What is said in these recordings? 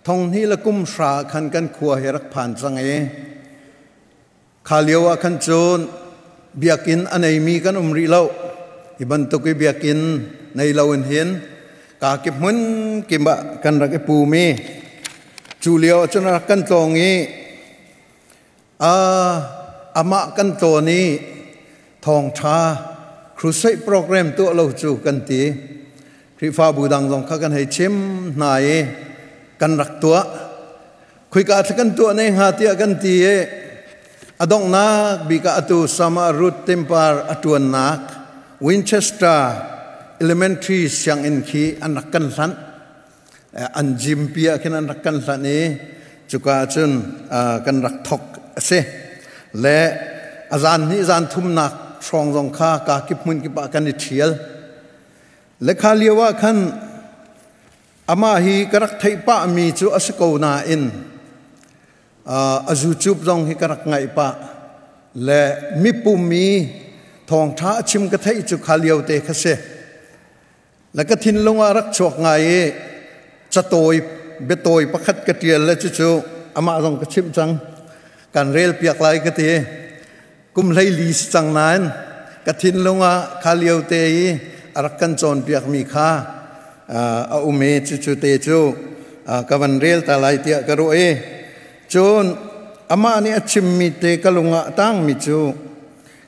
Thong hnih le kum hra khan kan khua hi rak phan cang i kha lio ah khan cun biakinn a neimi kan um rih lo. Hi bantuk i biakinn nei lo in hin ka ki hmun kim ah kan rak i pum i cu lio ah cun rak kan tlawng i amah kan tlawn i thawngṭha crusade program tuah lo cu kan ti. Khrihfabu dang zong kha kan hei chim hna i kan rak tuah. Khuika thla kan tuah ne hnga tiah kan ti i a donghnak bik ah atu Sama Ruth Tempar a ṭuannak Winchester Elementary sianginn khi an rak kan hlanh. An gym pi ah khin an rak kan hlanh i cuka cun kan rak thok a si. Le a zan hnih zan thumnak hrawng zong kha ka kip hmun kip ah kan i ṭhial. Le kha lio ah khan amah hi ka rak theih pah mi cu a si ko nain a YouTube zong hi ka rak ngaih pah le mipum i thawngṭha a chim ka theih cu kha lio te kha si. Le ka thinlung ah rak chuak ngai i catawi biatawi pakhat ka ṭial le cucu amah zong ka chimh cang. Kan rel piak lai ka ti. Kum 14 si cang nain ka thinlung ah kha lio te i a rak kan cawnpiakmi kha a um i cucu te cu ka van rel ta lai tiah ka ruah i cun amah nih a chimmi te ka lung ah a tangmi cu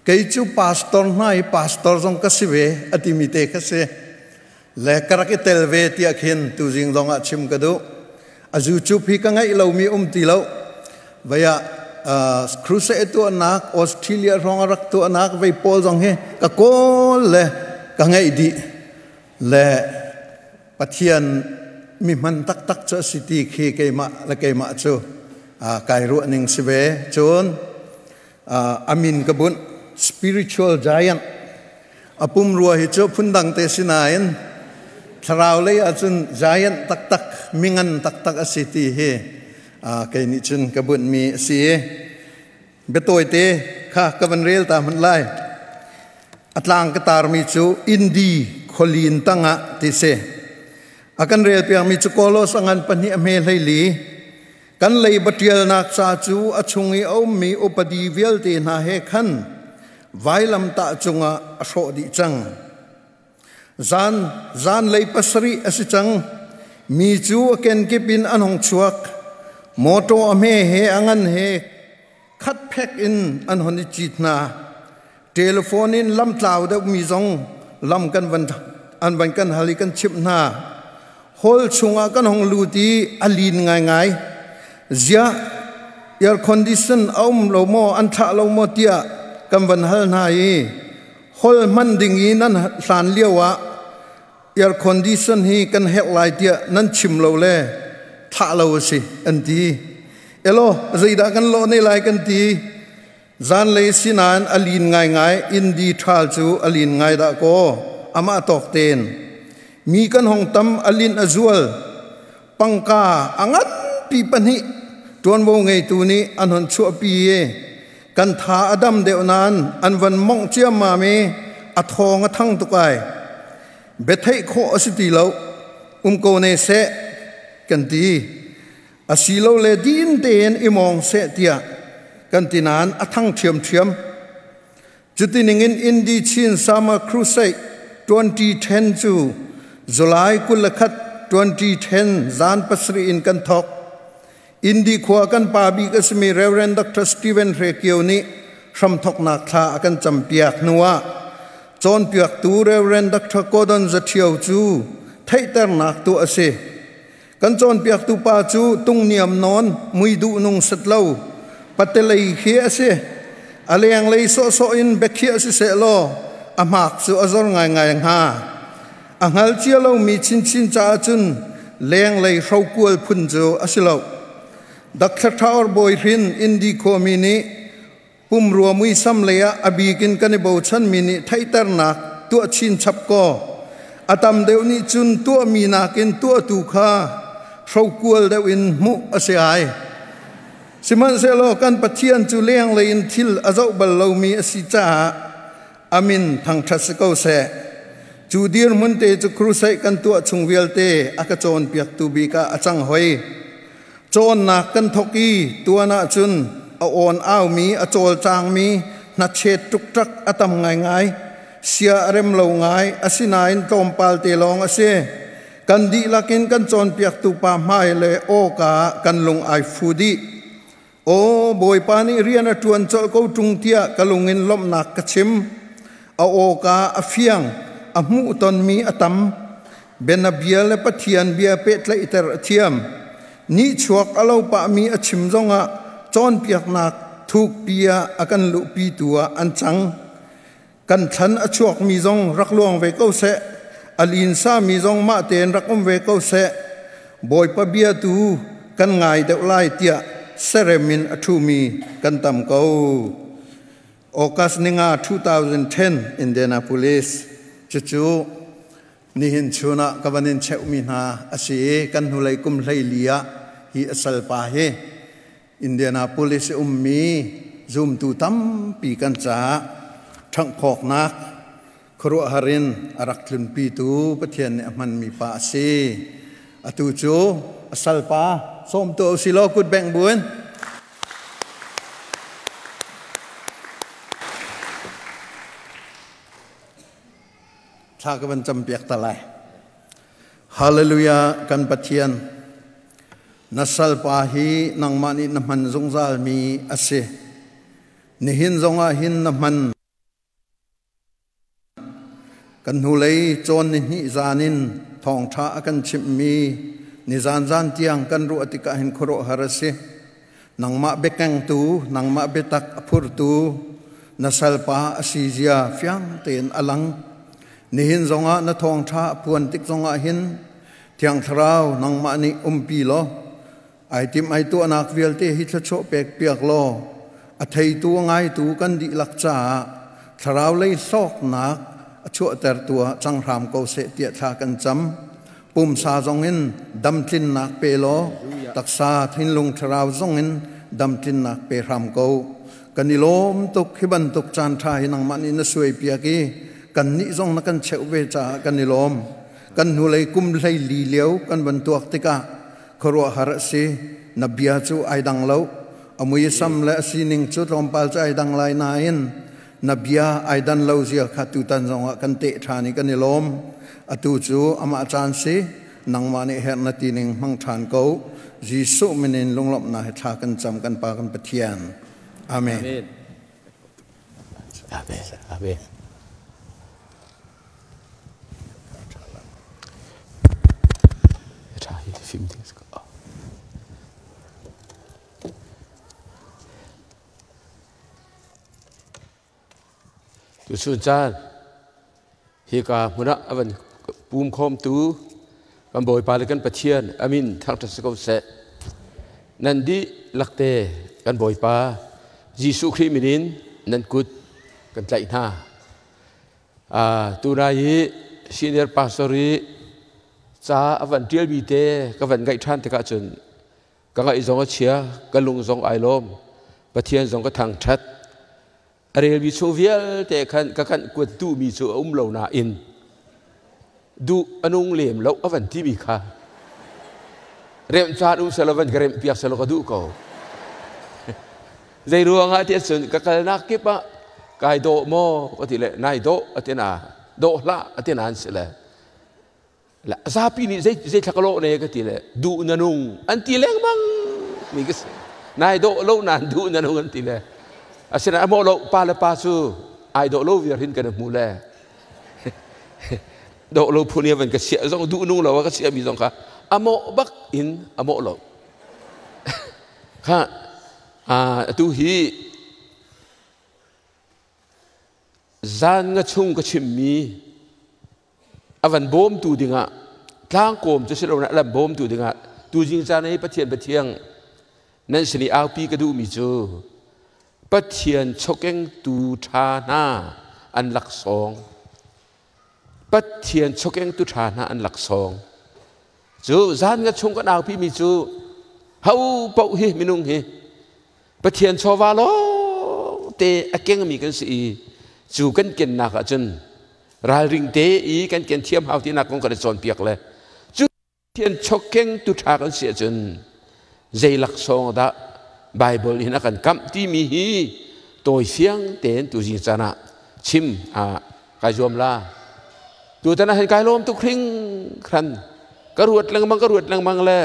kei cu pastor hna i pastor zong ka si ve a timi te kha si. Le ka rak i tel ve tiah khin tuzing zong ah chim ka duh. A YouTube hi ka ngaih lomi um ti lo. Vei ah crusade tuahnak Australia hrawng a rak tuahnak vei pawl zong hi ka kawl le ka ngaih dih. Le Pathian mi hman taktak cu a si ti khi keimah le keimah cu kai ruah ning si ve. Cun amin ka bunh spiritual giant. A pumrua hi cu phundang te si nain thlarau lei ahcun giant taktak, mingan taktak a si ti hi kei nih cun ka bunhmi a si. Biatawi te kha ka van rel ta hmanh lai. A tlang ka tarmi cu Indi khualin tangah ti si. A kan rel piakmi cu Kolos a ngan 2 a hme 14. Kan leiba ṭialnak ca cu a chung i a ummi upadi vialte hna he khan vailamtah cungah a hrawh dih cang. Zan zanlei 7 a si cang. Mi cu a kenkip in an hung chuak. Mawṭaw a hme he a ngan he khat phek in an hon i cit hna. Telephone in lam tlau deuhmi zong lam kan van an van kan hal i kan chimh hna. Hall chungah kan hong lut i a lin ngaingai. Ziah air condition a um lo maw an thlah lo maw tiah kan van hal hna i hall hman ding i nan hlan lio ah air condition hi kan herh lai tiah nan chim lo le thlah lo a si an ti. Elo zeidah kan lawh ne lai kan ti. Zanlei sinain a lin ngaingai, indi ṭhal cu a lin ngai dah kaw, amah tawk tein. Mi kan hong tam, a linh a zual. Pangka a nganpi pahnih ṭuanvo ngeitu nih an hon chuahpi i kan tha a dam deuh nain an van mongh ciammam i a thawng a thang tuk ai. Biatheih khawh a si ti lo. Um ko ne seh kan ti. Asilole din tein i mawng seh tiah kan ti nain a thang ṭhiamṭhiam. Cuti ningin Indi Chin Summer Crusade 2010 cu July 21, 2010 zan 7 in kan thawk. Indi khua kan pa bik a simi Reverend Dr. Stephen Hre Kio nih hramthawknak thla a kan campiak hnuah cawnpiaktu Reverend Dr. Gordon Zathio cu theihternak tuah a si. Kan cawnpiaktu pa cu tungniam nawn mui duh nung set lo patelei khi a si. A lenglei sawhsawh in biakhiah siseh law a hmak cu a zor ngaingai hnga. A hngal cia lomi chinchin caah cun lenglei hrokual phun cu a si lo. Dr. Thaur Bawi Hrin Indi khuami nih pumrua muisam lei ah a bik in kan i bochanmi nih theihternak tuah chinchap kaw a tam deuh nih cun tuahmi nakin tuahtu kha hrokual deuh in hmuh a si ai. Sihmanhsehlaw kan Pathian cu lenglei in thil a zoh bal lomi a si caah a min thangṭhat si ko seh. Cu dirhmun te cu crusade kan tuah chung vialte a ka cawnpiaktu bik ah a cang hoi. Cawnnak kan thawk i tuan ahcun a awn aumi, a cawlcangmi, hnachet ṭukṭak a tam ngaingai. Sia a rem lo ngai, asinain tlawmpal te lawng a si. Kan dihlak in kan cawnpiaktu pa hmai le awka ah kan lung ai fu dih. Aw Bawipa nih rian a ṭuan colh ko ṭung tiah ka lung in lawmhnak ka chim. A awka a fiang, a hmuhtonmi a tam. Bianabia le Pathian bia pehtlaihter a thiam. Nihchuak a lo pahmi a chim zongah cawnpiaknak thukpi ah a kan luhpitu ah an cang. Kan thlan a chuakmi zong rak luang ve ko seh. A linsami zong mah tein rak um ve ko seh. Bawipa bia tu kan ngai deuh lai tiah serem in a ṭhumi kan tam ko. August ninga 2010 Indianapolis. Cucu nihin chun ah ka van in cheuhmi hna a si i kan hnulei kum 14 ah hi a salpa hi Indianapolis i ummi zumtu tampi kan caah ṭhanghphawknak khuaruahhar in a rak tlunpitu Pathian nih a hmanmi pa a si. Atu cu a salpa sawm tuah usih law kut bengh buin. Thla ka van campiak ta lai. Hallelujah kan Pathian na salpa hi nangmah nih na hman zungzalmi a si. Nihin zongah hin na hman. Kan hnulei cawn ni hnih zan in thawngṭha a kan chimhmi nizan zan tiang kan ruah tikah hin khuaruahhar a si. Nangmah biakengtu, nangmah biatak a phurtu, na salpa a si zia fiang tein a lang. Nihin zongah na thawngṭha a phuan tik zongah hin Thiang Thlarau nangmah nih umpi law ai tim ai tuahnak vialte hi thluachuah pek piak law a theitu a ngaitu kan dihlak caah thlarau lei hlawknak a chuahtertu ah cang hram ko seh tiah thla kan cam. Pumsa zongin damtlinnak pe law taksa thinlung thlarau zongin damtlinnak pe hram ko. Kan i lawm tuk hi bantuk caan ṭha hi nangmah nih na suai piak i kannih zong na kan cheuh ve caah kan i lawm. Kan hnulei kum 14 lio kan van tuak tikah khuaruahhar a si. Na bia cu ai dang lo. A muisam le a sining cu tlawmpal cu ai dang lai nain na bia ai dan lo zia kha tutan zongah kan teh ṭhan i kan i lawm. Atu cu amah caan si, nangmah nih herh na ti ning hmang ṭhan ko. Jesuh min in lunglawmhnak he thla kan cam kan Pa kan Pathian. Amen. Amen. Amen. Amen. Tha hi fim ding ko. Tuchun caan hika hmun ah a van pum khawmtu kan Bawipa le kan Pathian amin thangṭhat si ko seh. Nan dihlak te kan Bawipa Jesuh Khrih min in nan kut kan tlaih hna. Tunai i senior pastor i ca a van ṭialmi te ka van ngaih ṭhan tikah cun Ka ngaih zong a chia, ka lung zong ai lawm. Pathian zong ka thangṭhat. A relmi chung vialte khan ka kan kuat duhmi cu a um lo nain duh a nung lem lo a van timi kha remh caan um selaw van ka remh piak selaw ka duh ko. Zei ruangah tiah cun ka kalnak kip ah kai dawh maw ka ti le nai dawh a ti na dawh hlah a ti na an si le Zapi nih zei thla ka lawh ne ka ti le duh na nung an ti lengmang mi ka si. Nai dawh lo nain duh na nung an ti le. Asinain a mawh lo pa le pa cu ai dawh lo viar hin kan hmu le. Dawh lo phun i van ka siah zong duh nung lo a ka siah mi zong kha a mawh bak in a mawh lo. Kha atu hi zan nga chung ka chimmi a van bawmtu dingah tlangkawm cu si lo na lam bawmtu dingah tuzing caan i Pathian pathiang nan sin i aupi ka duhmi cu Pathian chokengtu ṭha hna an laksawng Pathian chokengtu ṭha hna an laksawng cu zan nga chung kan aupi mi cu ho paoh hi minung hi Pathian chawva lawng te a kengmi kan si i cu kan kennak ah cun ralring te i kan ken thiam hau tinak kong kan i cawnpiak le cu Pathian chawkeng tu ṭha kan si ahcun Zei laksawng dah Bible in a kan kamh timi hi tawi fiang tein tu zing caan ah chim a kai zuam la. Tutan ah hin kai lawm tuk hring hran. Ka ruat lengmang ka ruat lengmang le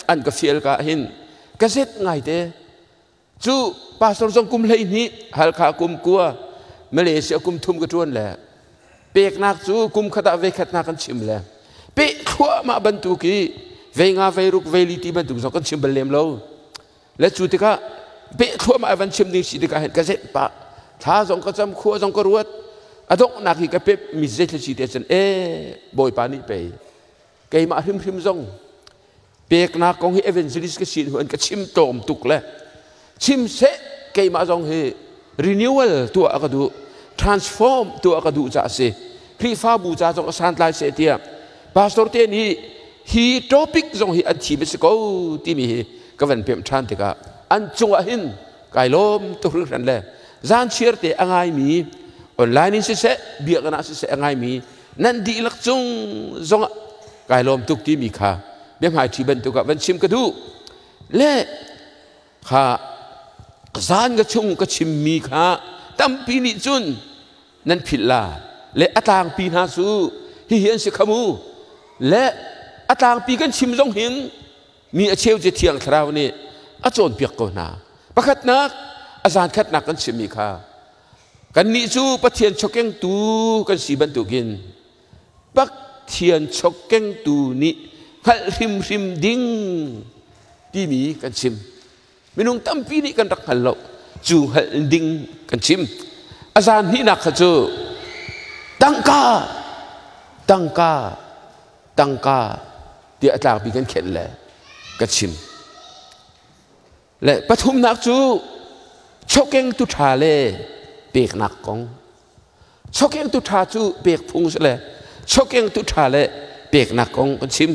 an ka fial ka hin ka zet ngai te. Cu pastor zong kum 12 Halkha kum 9 Malaysia kum 3 ka ṭuan le peknak cu kum khat ah veikhat hna kan chim le peh thluahmah bantuk i vei nga vei ruk vei li ti bantuk zong kan chim bal lem lo le cu tikah peh thluahmah van chim ding si tikah hin ka zet pah thla zong ka cam khua zong ka ruat a donghnak hi ka pep mi zeithil si te cun e Bawipa nih pei keimah hrimhrim zong peknak kong hi evangelist ka si hnu an ka chim tlawm tuk le chim seh keimah zong hi renewal tuah a ka duh, transform tuah a ka duh caah a si. Khrihfabu ca zong a santlai seh tiah pastor te nih hi topic zong hi an thim a si ko timi hi ka van pemh ṭhan tikah an cungah hin kai lawm tuk hringhran le zan chiar te a ngaimi online in siseh biakinn ah siseh a ngaimi nan dihlak cung zongah kai lawm tuk timi kha biahmaiṭhi bantuk ah van chim ka duh le kha zan ka chung ka chimmi kha tampi nih cun nan philh la le a tlangpi hna cu hihi an si khamu le a tlangpi kan chim zong hin mi a cheu cu Thiang Thlarau nih a cawnpiak ko hna. Pakhatnak a zan khatnak kan chimmi kha kannih cu Pathian chawkengtu kan si bantukin Pathian chawkengtu nih hngalh hrimhrim ding timi kan chim. Minung tampi nih kan rak hngal lo. Cu hngalh ding kan chim. A zan hnihnak kha cu tangka tangka tangka tiah a tlakpi kan khenh le ka chim. Le pathumnak cu chawkengtu ṭha le peknak kong. Chawkengtu ṭha cu pek phung si le chawkengtu ṭha le peknak kong kan chim.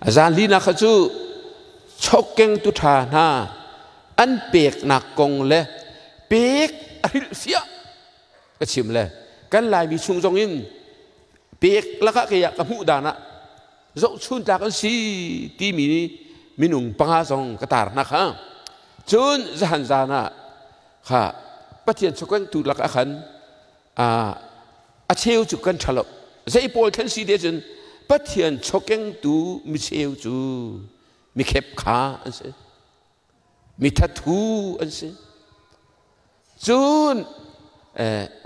A zan linak kha cu chawkengtu ṭha hna an peknak kong le pek a hrilhfiah ka chim le kan Laimi chung zong in pek lakah kei ah ka hmuh dan ah zohchun tlak an si timi minung panga zong ka tar hna kha. Cun zahan zan ah kha Pathian chawkengtu lakah khan a cheu cu kan ṭha lo. Zei pawl thlen si te cun Pathian chawkengtu micheu cu mikhep kha an si, mithathu an si. Cun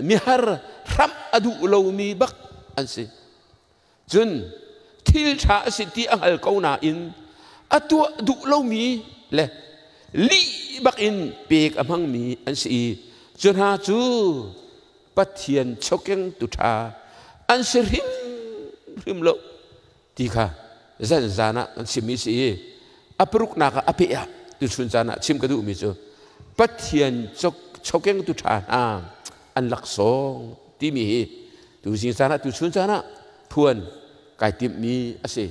mihar hramh a duh lomi bak an si. Cun thil ṭha a si ti a hngal ko nain a tuah duh lomi le lih bakin pek a hmangmi an si i cu hna cu Pathian chawkengtu ṭha an si hrimhrim lo ti kha zan zan ah kan chimmi si i a paruknak ah a peh ah tuchun caan ah chim ka duhmi cu Pathian chawkengtu ṭha hna an laksawng timi hi tuzing caan ah tuchun caan ah phuan kai timhmi a si.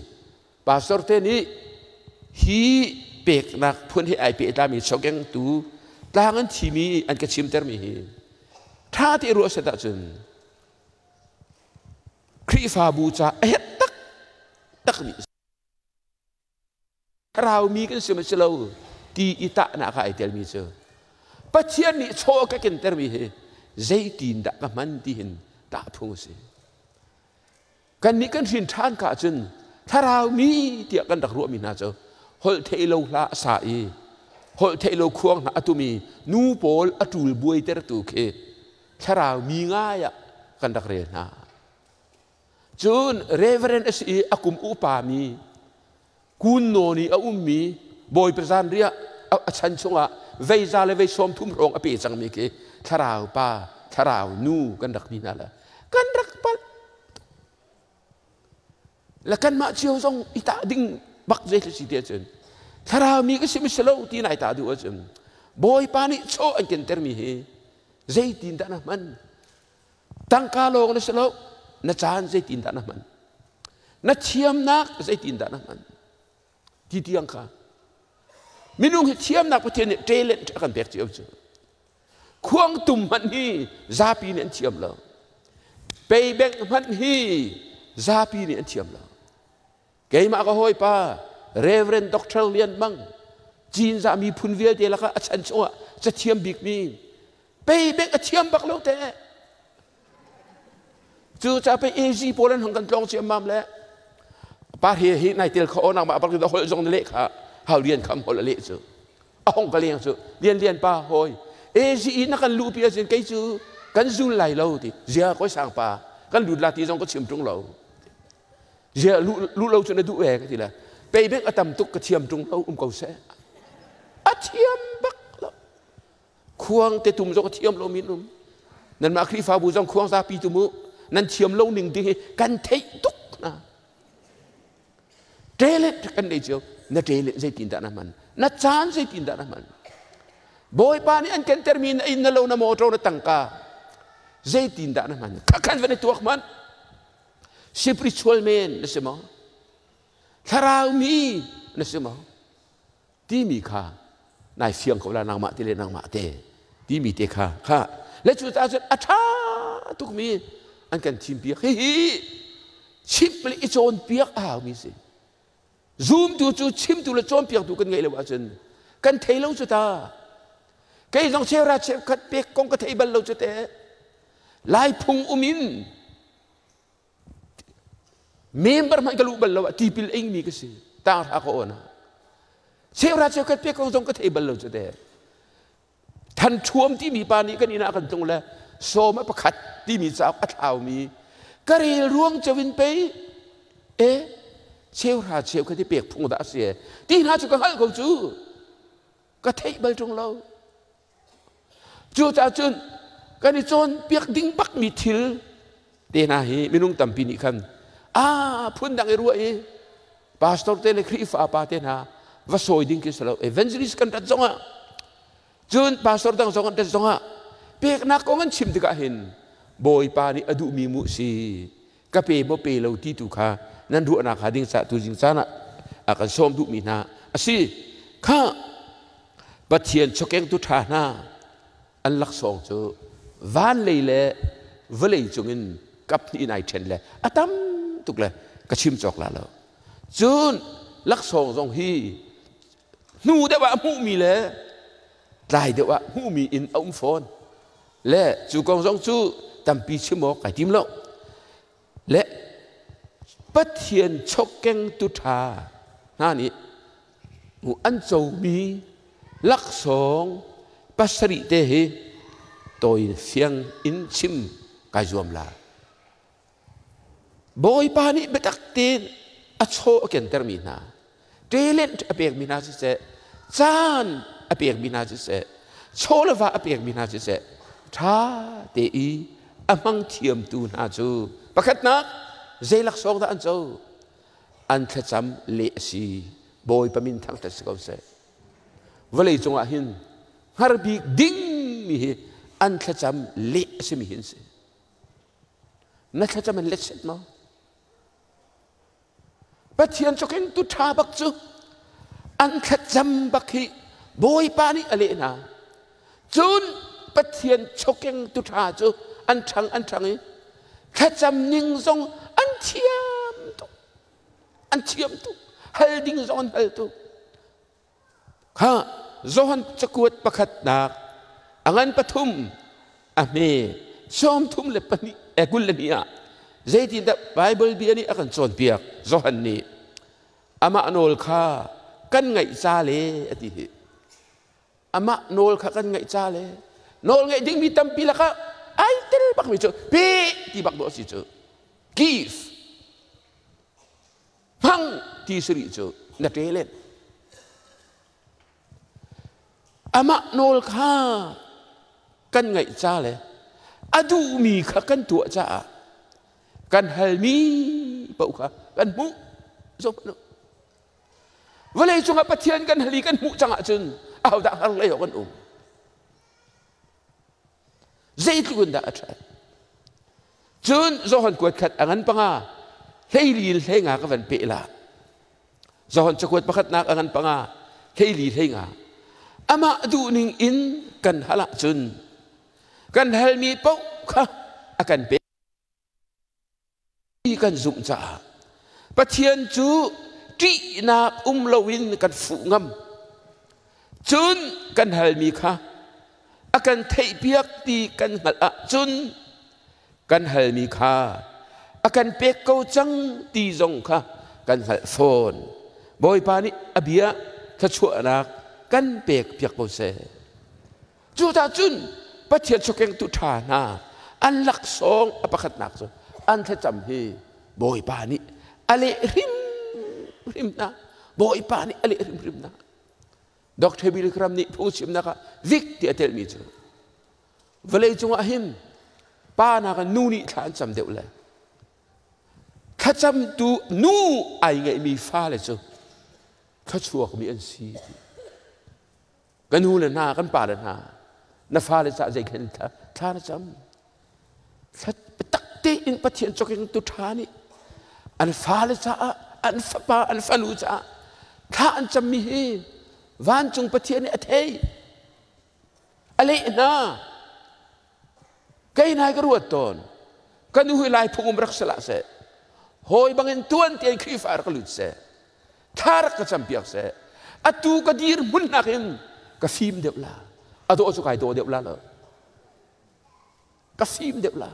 Pastor te nih hi peknak phun hi ai pehtlami chawkengtu tlang an thimi an ka chimtermi hi ṭha te ruah set ahcun Khrihfabu ca a herh taktak mi Thlarau mi kan si maw si lo ti i tahnak ah ai telmi cu Pathian nih chaw a ka kentermi hi zeitin dah ka hman ti hin tah phung a si. Kannih kan hrin ṭhan ka ahcun thlarau mi tiah kan rak ruahmi hna cu holh theih lo hla a sa i holh theih lo khuang hna a tumi nu pawl a ṭul buaitertu khi thlarau mi ngai ah kan rak rel hna. Cun reverend a si i a kum upa mi kun nawn i a ummi Bawipa zanriah a chan chungah vei za le vei 30 hrawng a pe cangmi khi thlarau pa thlarau nu kan rak ti hna le kan rak palh le kanmah cio zong i tah ding bak zei si ti ahcun thlarau mi ka si mi si lo ti nai tah duh ahcun Bawipa nih chaw an kentermi hi zeitin dah na hman? Tangka lawng na si lo, na caan zeitin dah na hman? Na thiamnak zeitin dah na hman? Ti tiang kha minung hi thiamnak Pathian nih talent a kan pek cio cu. Khuangtum hmanh hi zapi nih an thiam lo. Peibengh hmanh hi zapi nih an thiam lo. Keimah ka hawipa Reverend Dr. Lian Mang. Cinzah miphun vialte lakah a chan chungah cathiam bikmi pei bek a thiam bak lo te. Cu ca pei AG pawl an hong kan tlawng ciammam le pa hi hi nai tel kho nang ma bak holh zong na leh kha hau lian kham holh a leh cu a hong ka leng cu lian lian pa hoi AG na kan luh pi ahcun kei cu kan zul lai lo ti zia koi sang pa kan lut la ti zong ka chim tung lo zia lu lo cu na duh e ka ti le pei bek a tam tuk ka thiam tung lo um ko seh a thiam bak lo khuang te tum zong a thiam lo min um nanmah Khrihfabu zong khuang zapi tum u nan thiam lo ning ding hi kan theih tuk hna talent kan nei cio na talent zeitin dah na hman na caan zeitin dah na hman Bawipa nih an kenter mi na inn na lo na motor na tangka zeitin dah na hman khakhan van i tuak hmanh spiritual man na si maw thlarau mi na si maw timi kha nai fiang ko la nangmah te le nangmah te timi te kha kha le cu ta cun a ṭha tukmi an kan thim piak hihi chimh le i cawnpiak a haumi si zumtu cu chimtu le cawnpiaktu kan ngeih lo ahcun kan thei lo cu ta kei zong chera cheukhat pek kong ka thei bal lo cu te lai phung um in Member hmanh ka luh bal lo ah tipil a ingmi ka si. Tanghra ka awn ah. Cheuhra cheukhat pek kong zong ka thei bal lo cu te. Than ṭhuam timi pa nih kan inn ah kan tlung le sawm a pakhat timi cauk a thlaumi ka rel ruang ceu in pei e cheuhra cheukhat hi pek phung dah a si e ti hna cu ka hngalh ko cu ka theih bal ṭung lo. Cucaah cun kan i cawnpiak ding bakmi thil te hna hi minung tampi nih khan a phundang i ruah i pastor te le Khrihfa pa te hna va sawi ding khi si lo evangelist kan rat zongah cun pastor dang zong an rat zongah peknak kong an chim tikah hin Bawipa nih a duhmi mu si ka pe maw pe lo ti tu kha nan ruahnak kha ding cah tu jing caan ah a kan sawm duhmi hna a si kha Pathian chawkengtu ṭha hna an laksawng cu van lei le vawlei cungin kap hnih in ai ṭhen le a tam tuk le ka chim cawk la lo cun laksawng zong hi hnu deuh ah hmuhmi le tlai deuh ah hmuhmi in a um fawn le cu kong zong cu tampi chim awk kai tim lo le Pathian chawkengtu ṭha hna nih an comi laksawng pasarih te hi tawi fiang in chim kai zuam la Bawipa nih biatak tein a chaw a kentermi hna talent a pekmi hna siseh caan a pekmi hna siseh chaw le va a pekmi hna siseh ṭha te i a hmang thiamtu hna cu pakhatnak zei laksawng dah an co an thlacam leh a si Bawipa min thangṭhat si ko seh vawlei cungah hin hngar bik dingmi hi an thlacam leh a simi hin si na thlacam an let set maw Pathian cu khin tu ṭha bak cu an thlacam bak hi Bawipa nih a leh hna cun Pathian chokeng tu ṭha cu an ṭhang an ṭhang i thlacam ning zong an thiam tuk an thiam tuk hal ding zong an hal tuk Kha Johan cakuat pakhatnak a ngan pathum a hme 32 22 ah zeitindah Baibal bia nih a kan cawnpiak Johan nih amah nawl kha kan ngaih ca le a ti hi amah nawl kha kan ngaih ca le nawl ngaih dingmi tampi lakah ai tel bakmi cu pe ti bak dawh a si cu give hmang ti si rih cu na ṭe len amah nawl kha kan ngaih ca le a duhmi kha kan tuah caah kan halmi paoh kha kan hmuh zoh vawlei cungah Pathian kan hal i kan hmuh cang ahcun ahodah har lei awk kan um Zeitluk in dah a ṭhat. Cun Johan kuat khat a ngan panga hleili in hleinga ka van peh la. Johan cakuat pakhatnak a ngan panga hleili hleinga. Amah duhning in kan hal ahcun kan halmi paoh kha a kan pek. Kan zumh caah Pathian cu ṭihnak um loin kan fuh ngam. Cun kan halmi kha a kan theihpiak ti kan hngalh ahcun kan halmi kha a kan pek ko cang ti zong kha kan hngalh fawn. Bawipa nih a bia thluachuahnak kan pek piak ko seh. Cucaah cun Pathian chawkengtu ṭha hna an laksawng a pakhatnak cu an thlacam hi Bawipa nih a leh hrimhrim hna. Bawipa nih a leh hrimhrim hna. Dr. Billy Graham nih phungchimnak ah zik ti a telmi cu vawlei cungah hin pa nakin nu nih thla an cam deuh le thlacamtu nu ai ngeihmi fale cu thluachuakmi an si. Ka nu le hna, kan pa le hna, na fale cah zeikhen thla, thla na cam. Tak tein Pathian chawking tu ṭha nih an fale caah, an fapa, an fanu caah thla an cammi hi vancung Pathian nih a thei. A leh hna. Kei nai ka ruat tawn. Ka nu hi lai phung um rak si lah seh. Hawi bangin tuan tein Khrihfa rak lut seh. Thla rak ka campiak seh. Atu ka dir hmun nakin ka fim deuh la. A dawh cu kai dawh deuh la lo. Ka fim deuh la.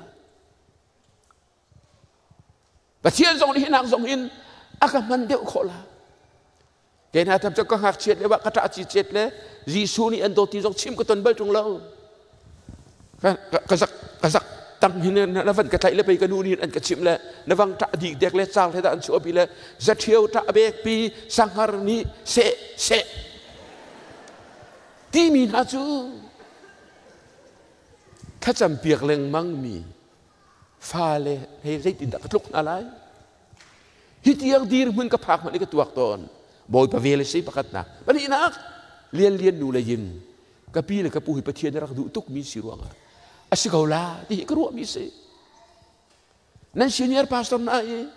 Pathian zong nih hinak zong in a ka hman deuh khawh la. Kei hna tam cu ka ngakchiat le ka ṭah ci cet le Jesuh nih an dawt ti zong chim ka ton bal ṭung lo. Ka zak ka zak tang hin na van ka tlaih le pei ka nu nih an ka chimh le na vang ṭah dik dek le caang hle dah an chuahpi le zaṭhio ṭah bek pi sanghar nih seh seh timi hna cu thlacam piak lengmang mi fale hei zeitindah ka tluk hna lai hi tiang dirhmun ka phak hmanh i ka tuak tawn bawipa vel a si pakhatnak pahnihnak lian lian nu le yin ka pi le ka pu hi pathian rak duh tuk mi si ruangah a si ko la ti hi ka ruah mi si nan senior pastor na i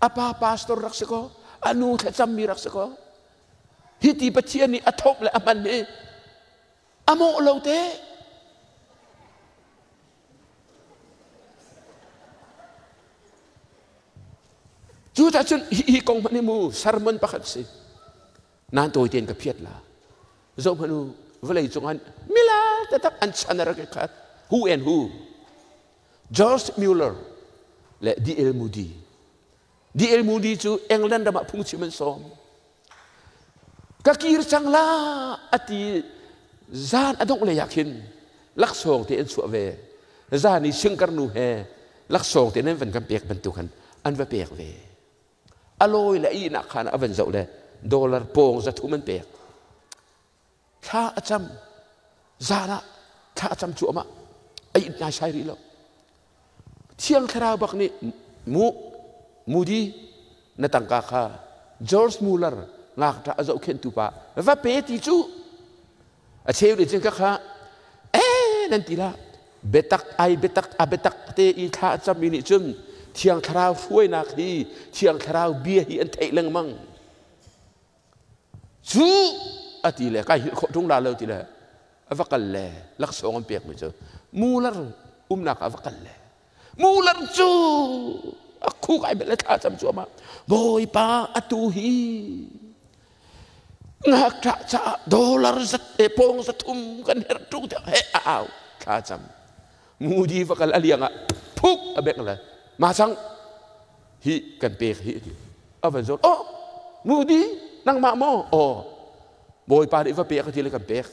a pa pastor rak si ko a nu thlacam mi rak si ko hi ti pathian nih a thop le a hman hi a mawh lo te Cucaah cun hi kong hmanh hi mu sermon pakhat si. Nan tawi tein ka phiat la. Zoh hmanh u, vawlei cung an mila taktak an chan a rak i khat. Who and who? George Mueller le D.L. Moody. D.L. Moody cu England ram ah phungchim an sawm. Ka kir cang la ati zan a dongh lei ah khin laksawng te an chuah ve. Zan i singkarnu he laksawng te nan van kan pek bantuk khan an va pek ve. A lawi le a ihnak khan a van zoh le dollar pawng 300 an pek. Thla a cam. Zan ah thla a cam cuahmah. A it naisai rih lo. Thiang Thlarau bak nih mu Moody na tangka kha George Muller ngakṭah a zohkhenhtu pa va pe ti cu a cheu nih cun ka kha ee nan ti la biatak ai biatak a biatak te i thla a cammi nih cun Thiang Thlarau hruainak hi Thiang Thlarau bia hi an theih lengmang Cu a ti le kai hngilh khawh ṭung la lo ti le a va kal le laksawng an pekmi cu mular umnak ah a va kal le mular cu a khuk ai bel le thla cam cuahmah bawipa atu hi ngakṭah caah dollar zat e pawng 300 kan herh ṭung tiah he a au thla cam mudi va kal a liang ah phuk a bek le ma cang hi kan pek hi a van zawn oh mudi nangmah maw aw bawipa nih va pek a ti le kan pek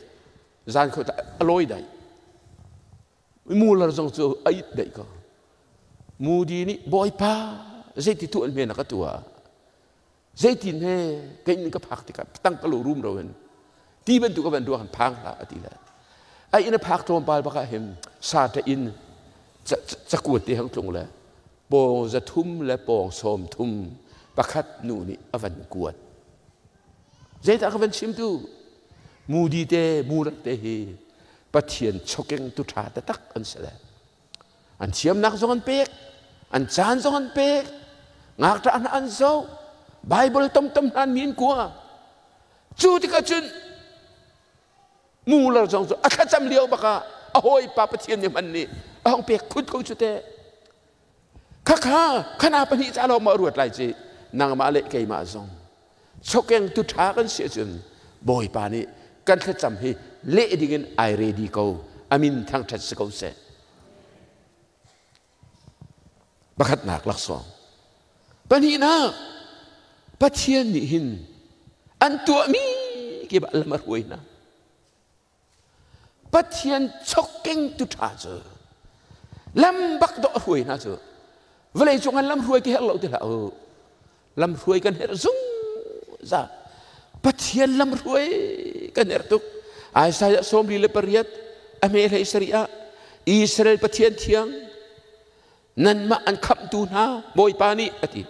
zan kho a lawi dai mular zong cu a it dai ko mudi nih bawipa zeiti tu an men ka tua zeitin he kei nih ka phak tikah tang ka lo rum ro hin ti bantuk ka van ruang phang hlah a ti le a inn a phak tlawmpal bak ah hin sa ta in cakuat te hang tlung le pawng 300 le pawng 30 pakhat nu nih a van kuat zeidah ka van chim tu mudi te murat te hi pathian chokeng tu ṭha taktak an si le An thiamnak zong an pek, an caan zong an pek, ngakṭah hna an zoh, Bible tomtom hna an mi in kua. Cu tikah cun Muller zong cu a thlacam lio bak ah a hawipa Pathian nih hman nih a hong pek khut ko cu teh. Khakha khana pahnih ca lawng ma ruat lai ci nangmah le keimah zong chokeng tu ṭha kan si ahcun Bawipa nih Kan thlacam hi leh dingin ai ready ko. Amin thangṭhat si ko seh. Pakhatnak laksawng. Pahnihnak, Pathian nih hin an tuahmi kip ah lam a hruai hna. Pathian chokkeng tu ṭha cu lam bak dawh a hruai hna cu vawlei cung an lam hruai ka herh lo ti hlah u. Lam hruai kan herh zungzal. Pathian lam hruai kan herh tuk. Isaiah 48 a hme hlei sarih ah Israel Pathian thiang nanmah an khamhtu hna Bawipa nih a ti.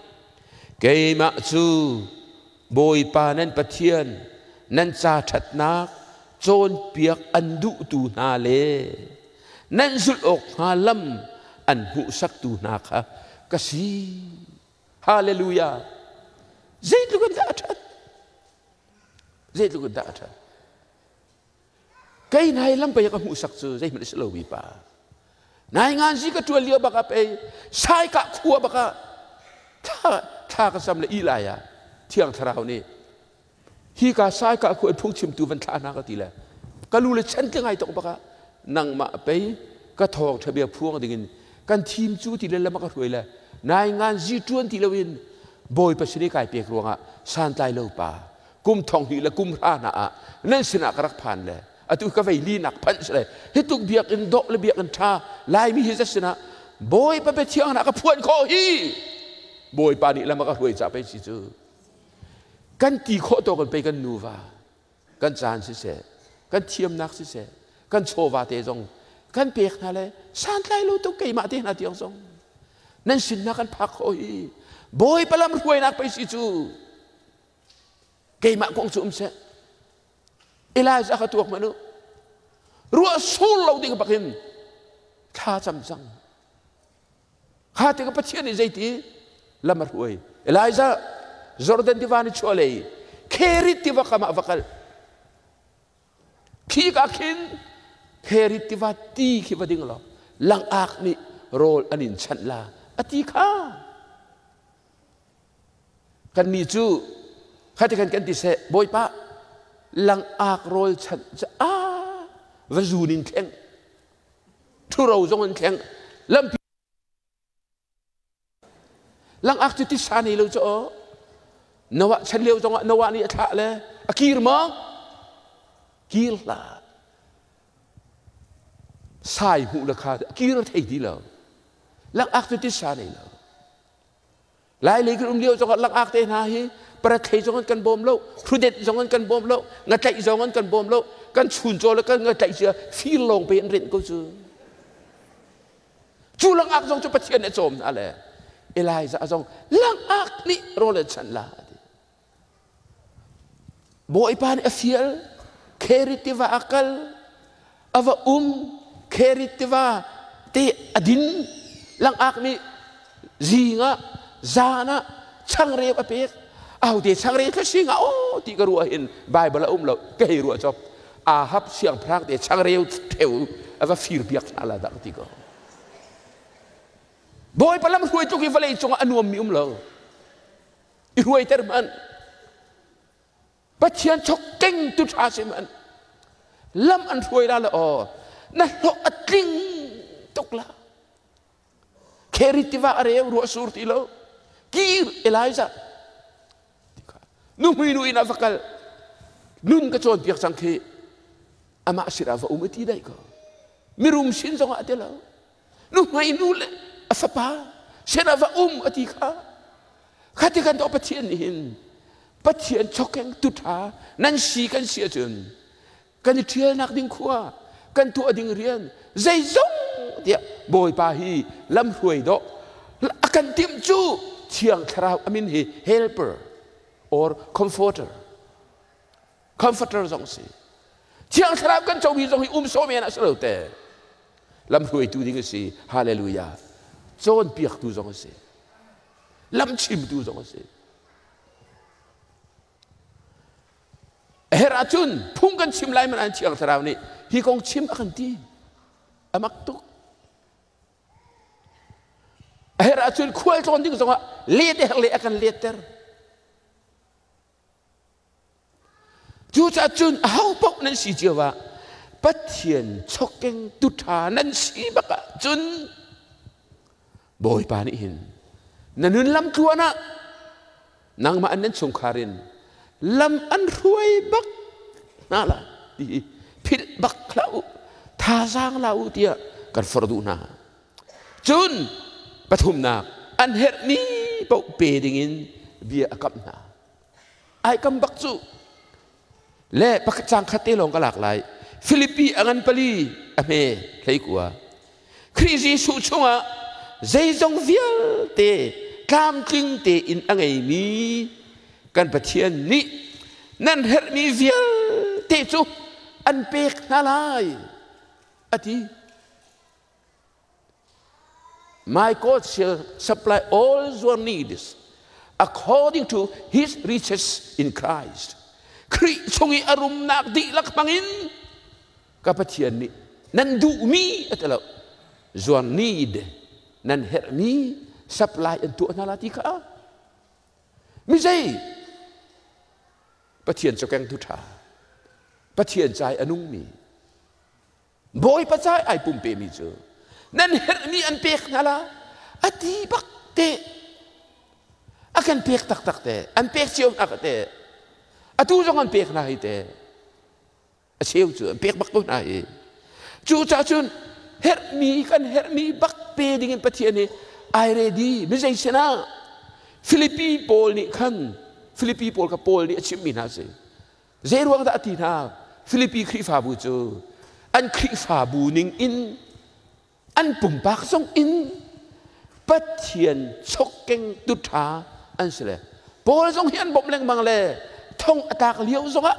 Keimah cu Bawipa nan Pathian nan ca ṭhatnak cawnpiak an duhtu hna le nan zulh awk hnga lam an hmuhsaktu hna kha ka si. Hallelujah. Zeitluk in dah a ṭhat? Zeitluk in dah a ṭhat? Kei nai lam pei ka hmuhsak cu zeihmanh a si lomi pa. Nai ngan zi ka ṭuan lio bak ah pei sai ka khua bak ah thla thla ka sam le ilai ah thiang thlarau nih hi ka sai ka khua phungchimtu van thlah hna ka ti le ka lu le chan tlingai tok bak ah nangmah pei ka thawng ṭhabia phuang dingin kan thim cu ti le lam ka hruai le nai ngan zi ṭuan ti loin Bawipa sin i kai pek ruangah santlai lo pa kum thong hnih le kum hra hna ah nan sinah ka rak phan le atu ka vei li nak phanh le hi tuk biakinn dawh le biakinn ṭha Laimi hi zat sinah Bawipa biathiang hna ka phuan khawh hi Bawipa nih lam a ka hruai ca pei si cu kan ti khawh tawk in pei kan nuva kan caan siseh kan thiamnak siseh kan chawva te zong kan pek hna le santlai lo tuk keimah te hna tiang zong nan sinnak kan phak khawh hi Bawipa lam hruainak pei si cu keimah kong cu um seh Elijah kha tuak hmanh u ruah sur lo ding bak in thla cam cang kha tikah Pathian nih zeiti lam a hruai Elijah Jordan tiva ni chuah lei Kherit tiva kam ah va kal khi ka khin Kherit tiva ti khi va ding law langak nih rawl an in chanh la a ti kha Kannih cu khati khan kan ti seh, Bawipa, langak rawl chanh cu a va zun in thleng, ṭhuro zong in thleng, lampi langak cu tisa nei lo cu aw. Noah chan lio zongah Noah nih a thlah le a kir maw? Kir hlah. Sai hmuh le kha kir thei ti lo. Langak cu tisa nei lo. Lailei kan um lio zongah langak te hna hi parathei zong an kan bawm lo, hrudet zong an kan bawm lo, ngatlaih zong an kan bawm lo, kan chuncaw le kan ngatlaih cia fir lawng pe an rinh ko cu. Cu langak zong cu Pathian nih a cawm hna le Elijah zong langak nih rawl an chanh la ti. Bawipa nih a fial, Kherit tiva a kal, a va um, Kherit tiva te a din, langak nih zing ah, zan ah changreu a pek. Ahote changreu kha sing ah aw ti ka ruah hin Bible a um lo, ka hei ruah cop. Ahab siangpahrang te changreu theu a va fir piak hna la dah ka ti ko. Bawipa lam hruai tluk hi vawlei cungah a nuammi um lo. I hruaiter hmanh Pathian chok keng tu ṭha si hmanh lam an hruai la le aw na hlawh a tling tuk la Kheri tiva a reu ruah sur ti lo kir Elijah nuhmui nu in a va kal nun ka cawnpiak cang khi amah sinah va um a ti daih ko mirum sin zongah a ti lo nuhmei nu le a fapa sinah va um a ti kha kha ti kan to Pathian nih hin Pathian chokeng tu ṭha nan si kan si ahcun kan i ṭhialnak ding khua kan tuah ding rian zeizong tiah Bawipa hi lamhruai dawh a kan timh cu Thiang Thlarau amin hi helper or comforter comforter zong si Thiang Thlarau kan comi zong hi um sawm men ah si lo te lamhruaitu ding a si hallelujah cawnpiaktu zong a si lamchimtu zong a si a herh ahcun phung kan chim lai man an Thiang Thlarau nih hi kong chim a kan ti a mak tuk a herh ahcun khual tlawn ding zongah let le a kan letter. Cucaah cun aho paoh nan si cio ah Pathian chokeng tu ṭha nan si bak ahcun Bawipa nih hin na nun lam tluan ah nangmah an nan chungkhar in lam an hruai bak hna la ti philh bak hlah u, thazaang la u tiah kan forh duh hna. Cun pathumnak, an herhmi paoh pe dingin bia a kamh hna. Ai kam bak cu. Le pakhat cang khat te lawng ka lak lai. Filipi a ngan pali a hme 19. Khrih Jesuh chungah zeizong vialte tlamtling tein a ngeimi kan Pathian nih nan herhmi vialte cu an pek hna lai a ti. My God shall supply all your needs according to his riches in Christ. Khrih chung i a rumnak dihlak hmangin ka Pathian nih nan duhmi a ti lo, your need, nan herhmi supply an tuah hna la ti kha. Mi zei Pathian cu kengtu ṭha, Pathian ca i a nungmi, Bawipa ca ai pumpemi cu nan herhmi an pek hna la a ti bak te. A kan pek taktak te, an pek cio hna ka te, atu zong an pek hna hi te, a cheu cu an pek bak ko hna hi. Cu ca cun herhmi, kan herhmi bak pe ding in Pathian hi ai ready. Mi zei sinah Filipi pawl nih khan, Filipi pawl kha Paul nih a chimmi hna si. Zei ruang dah a ti hna? Filipi Khrihfabu cu an Khrihfabu ning in an pumpak zong in Pathian chokkeng tu ṭha an si le Paul zong hi an bawmh lengmang le thong a tlak lio zongah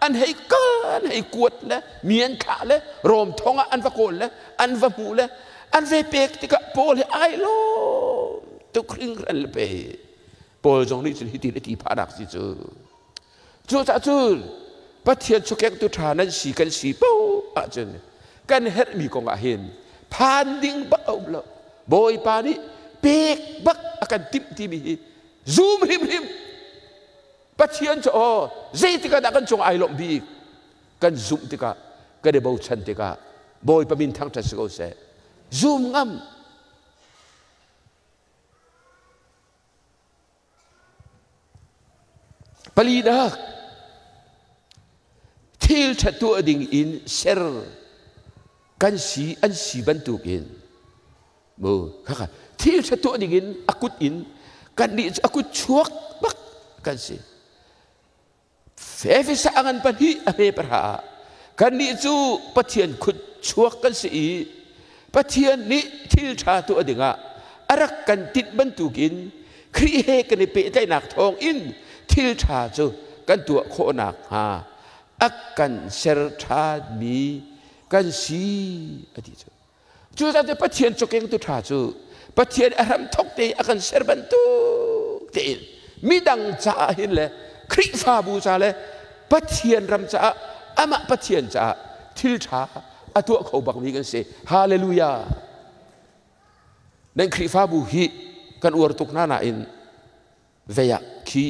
an hei kal, an hei kuat le mi an thlah le Rom thong ah an va kawl le an va hmuh le an ve pek tikah Paul hi ai lawm tuk hringhran le pe. Paul zong nih cun hitin a ti phahnak si cu. Cucaah cun Pathian chukektu ṭha nan si, kan si paoh ahcun kan herhmi kong ah hin phan ding bak a um lo. Bawipa nih pek bak a kan timh timi hi zum hrimhrim. Pathian cu aw zeitik ah dah kan cung ai lawmh bik? Kan zumh tikah, kan i bochan tikah. Bawipa min thangṭhat si ko seh. Zum ngam. Palinak, thil ṭha tuah ding in ser kan si, an si bantukin mu khakha thil ṭha tuah ding in a kut in kan nih cu a kut chuak bak kan si. Efesa a ngan pahnih a hme pahra ah kannih cu Pathian khut chuak kan si i Pathian nih thil ṭha tuah dingah a rak kan tinh bantukin Khrih he kan i pehtlaihnak thawngin thil ṭha cu kan tuah khawh nakhnga a kan ser ṭhanmi kan si a ti cu. Cucaah Pathian cawkengtu ṭha cu Pathian a hramthawk te a kan ser bantuk tein midang caah hin le Khrihfabu ca le Pathian ram caah, amah Pathian caah thil ṭha a tuah kho bakmi kan si. Hallelujah! Nan Khrihfabu hi kan uar tuk hna nain vei ah khi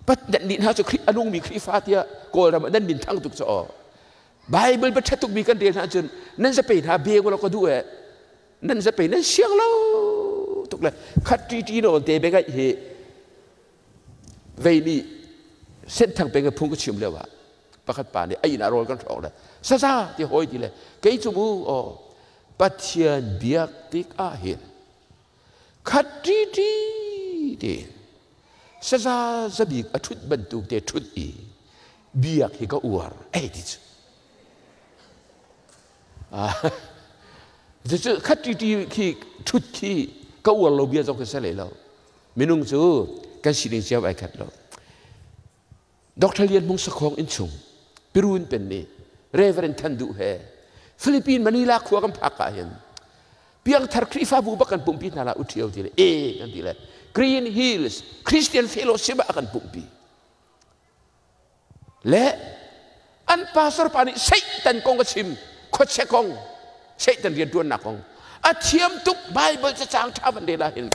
pat nan nih hna cu Khrih a nungmi Khrihfa tiah Kawlram ah nan min thang tuk cu aw. Bible pa ṭha tukmi kan rel hna cun nan zape hna beng law ka duh eh, nan zape nan siang lo tuk le khat ṭi ṭi nawn te bengaih hi vei nih Senthang peng phung ka chim lio ah pakhat pa nih a inn ah rawl kan hrawk le saza ti hawi ti le kei cu mu aw Pathian biak tik ah hin khat ṭi ṭi ti saza zabik a ṭhut bantuk te ṭhut i biak hi ka uar ei ti cu. Cucu khat ṭi ṭi khi ṭhut khi ka uar lo bia zong khi si leh lo. Minung cu kan sining cio ai khat lo. Dr. Lian Hmung Sakhong innchung Pirun pen nih Reverend Than Duh he Philippine Manila khua kan phak ah hin piangthar Khrihfabu bak kan pumpi hna la u ṭhio ti le e kan ti le Green Hills Christian Fellowship ah kan pumpi le an pastor pa nih Satan kong a chim, khuachia kong, Satan rianṭuannak kong a thiam tuk. Bible cacang ṭha van rel ah hin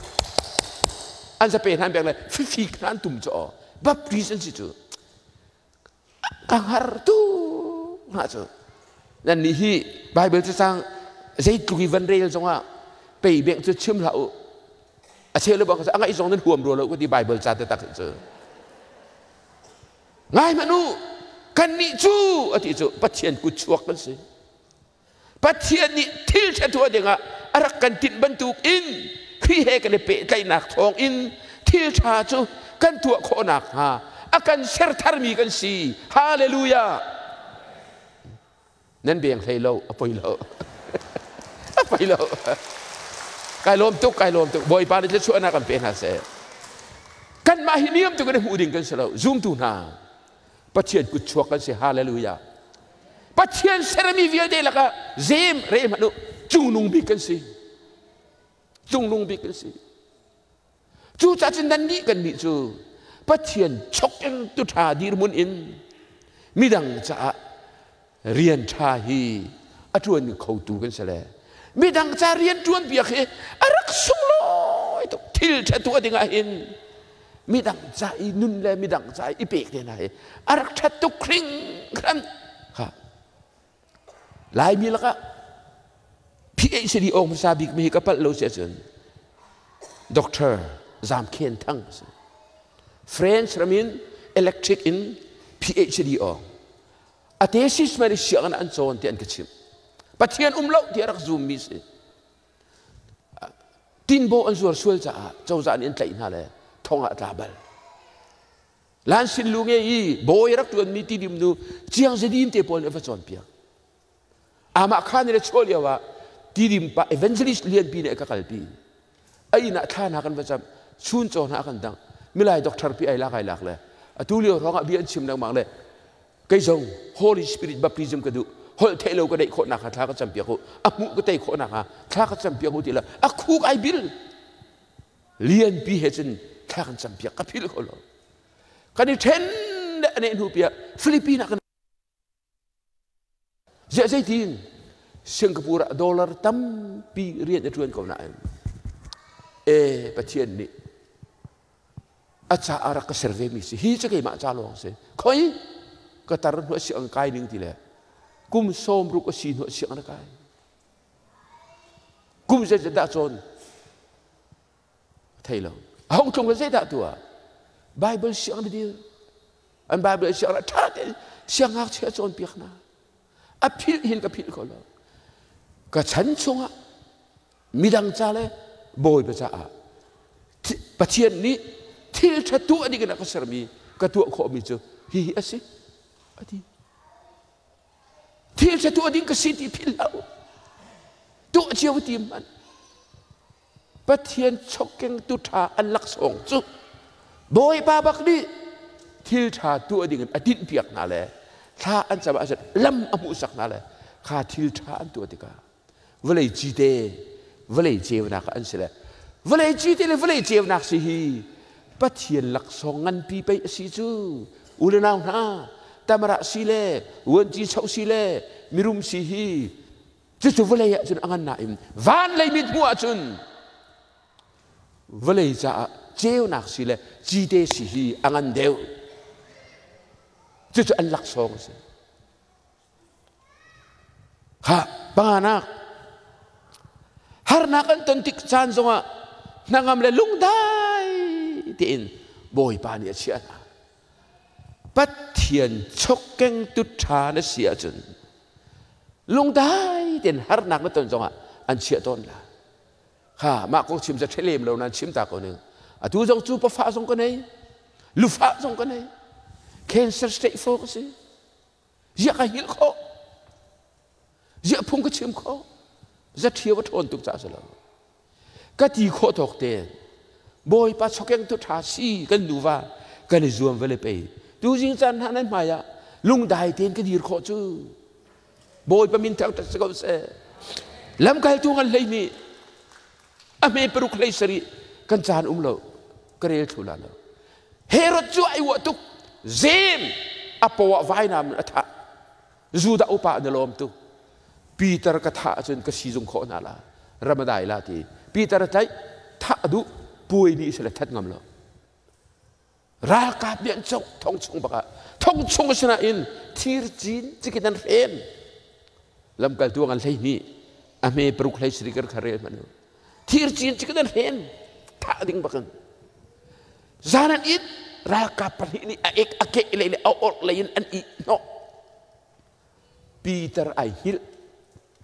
an zape hna bek le fifik hna an tum cu aw Baptist an si cu. Ka hngar tu nga cu. Nan nih hi Bible cacang zeitluk i van rel zongah pei beng cu chim hlah u. A cheu le bang a ngaih zong nan huam rua lo ka ti Bible ca te tak cu. Ngai hmanh u, kannih cu a ti cu Pathian kut chuak kan si. Pathian nih thil ṭha tuah dingah a rak kan tinh bantuk in Khrih he kan i pehtlaihnak thawng in thil ṭha cu kan tuah khawh nakhnga a kan ser tharmi kan si. Hallelujah! Nan beng hlei lo, a poi lo. A poi lo. Kai lawm tuk, kai lawm tuk. Bawipa nih thluachuahnak kan pe hna seh. Kanmah hi niam tuk in hmuh ding kan si lo. Zumtu hna, Pathian kut chuak kan si. Hallelujah. Pathian sermi vialte lakah zem re hmanh u cungnung bik kan si. Cungnung bik kan si. Cucaah cun nannih kannih cu Pathian chok in tu ṭha dirhmun in midang caah rian ṭha hi a ṭuan khotu kan si le midang ca rian ṭuan piak hi a rak sunglawi tuk. Thil ṭha tuah dingah hin midang ca i nun le midang ca i pek te hna hi a rak ṭhat tuk hringhran. Kha Laimi lakah PhD awng hmasa bik mi hi ka palh lo si ahcun Dr. Zam Khen Thang a si. French ram in electric in PhD awng. A thesis man i sianginn an cawn ti an ka chimh. Pathian um lo ti a rak zum mi si. Tinbaw an zuar sual caah cozah nih an tlaih hna le thong ah a tla bal. Lan sin lu nge i bawi rak ṭuanmi tidim nu Chiang Zedim te pawl nih a va cawnpiak. Amah khan le chuah lio ah tidim pa evangelist lianpi nih a ka kalpi. A inn ah thla hna kan va cam, chun caw hna a kan dangh. Milai doctor pi ai lak ai lak le atu lio hrawng ah bia an chim lengmang le kei zong Holy Spirit baptism ka duh, holh theih lo ka deih khawh nakhnga thla ka campiak u, a hmuh ka tei khawh nakhnga thla ka campiak u ti le a khuk ai bil. Lianpi he cun thla kan campiak ka philh kho lo. Kan i ṭhen le a neh hnu piah Philippines ah kan ziah zeitin Singapore ah dollar tampi rian a ṭuan ko nain e Pathian nih a ca a rak ka ser ve mi si hi cu keimah ca lawng si khoi ka tar hnu a si ang kai ning ti le kum 60 a si hnu a siang na kai kum zeizat dah cawn thei lo a hong tlung le zeidah tuah Bible siang na dir an Bible siang na ṭha tein siangngakchia cawnpiak hna a philh hin ka philh kho lo ka chan chungah midang ca le Bawipa caah Pathian nih thil ṭha tuah ding in a ka sermi ka tuah khawhmi cu hihi a si a ti. Thil ṭha tuah ding ka si ti philh hlah u. Tuah cio ti hmanh. Pathian chokengtu ṭha an laksawng cu Bawipa bak nih thil ṭha tuah ding in a tinhpiak hna le thla an cam ahcun lam a hmuhsak hna le kha thil ṭha an tuah tikah vawlei cite vawlei ceunak an si le vawlei cite le vawlei ceunak si hi Pathian laksawng nganpi pei a si cu. U le nau hna, tamara si le vuanci choh si le mirum si hi cucu vawlei ah cun a ngan nain van lei mit hmuh ahcun vawlei caah ceunak si le cite si hi a ngan deuh. Cucu an laksawng a si. Kha panganak harnak an ton tik caan zongah hnangam le lungdai tein Bawipa nih a chiah hna. Pathian chokkengtu ṭha na si ahcun lungdai tein harnak na ton zongah an chiah tawn la. Kha mah kong chim cu ṭhe lem lo nan chim ta ko ning. Atu zong cu pafa zong ka nei, lufa zong ka nei. Cancer stage 4 ka si. Ziah ka hngilh khawh? Ziah phung ka chim khawh? Zaṭhio a ṭhawn tuk caah si lo. Ka ti khawh tawk tein Bawipa chokeng tu ṭha si kan nuva kan i zuam va le pei. Tuzing caan hna nan hmai ah lungdai tein ka dir khawh cu. Bawipa min thangṭhat si ko seh. Lamkaltu ngan hlei nih a hme paruk hlei sarih kan caan um lo ka rel thlu la lo. Herod cu ai uah tuk. Zem a paw ah vainam in a thah. Judah upa an i lawm tuk. Peter ka thah ahcun ka sizung khawh hna la. Ramadai la ti. Peter a tlaih, thah a duh, puai ni sile that ngam lo. Ralkap nih an cok thong chung bak ah. Thong Thong chung asinain thir cin cikin an hren. Lamkaltu an 12 a hme paruk hlei sari kar kha rel hmanh u. Thir cin cikin an hren. Thah ding bakin. Zan an it ralkap pahnih nih a ek a keh lei le a orh lei in an ih hnawh. Peter ai hngilh.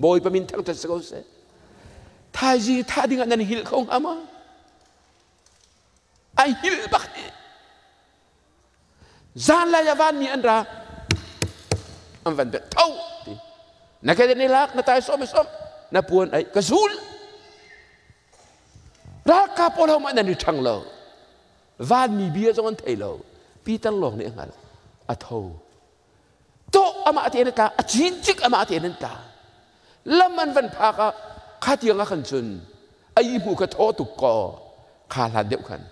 Bawipa min thangṭhat si ko seh. Thaizing thah ding ah nan hngilh kho hnga maw? Ai hngilh bak hi. Zanlai ah vanmi an ra. An van bek tho ti. Na ke ni lak na tai som som na puan ai ka zul. Ralkap pawl ho mah nan i ṭhang lo. Vanmi bia zong an thei lo. Peter lawng nih a hngalh. A tho. Tawh amah tein a tla, a cincik amah tein an tla. Lam an van phak ah kha tiang ah khan cun a ihmu kha thaw tuk kaw kha hlan deuh khan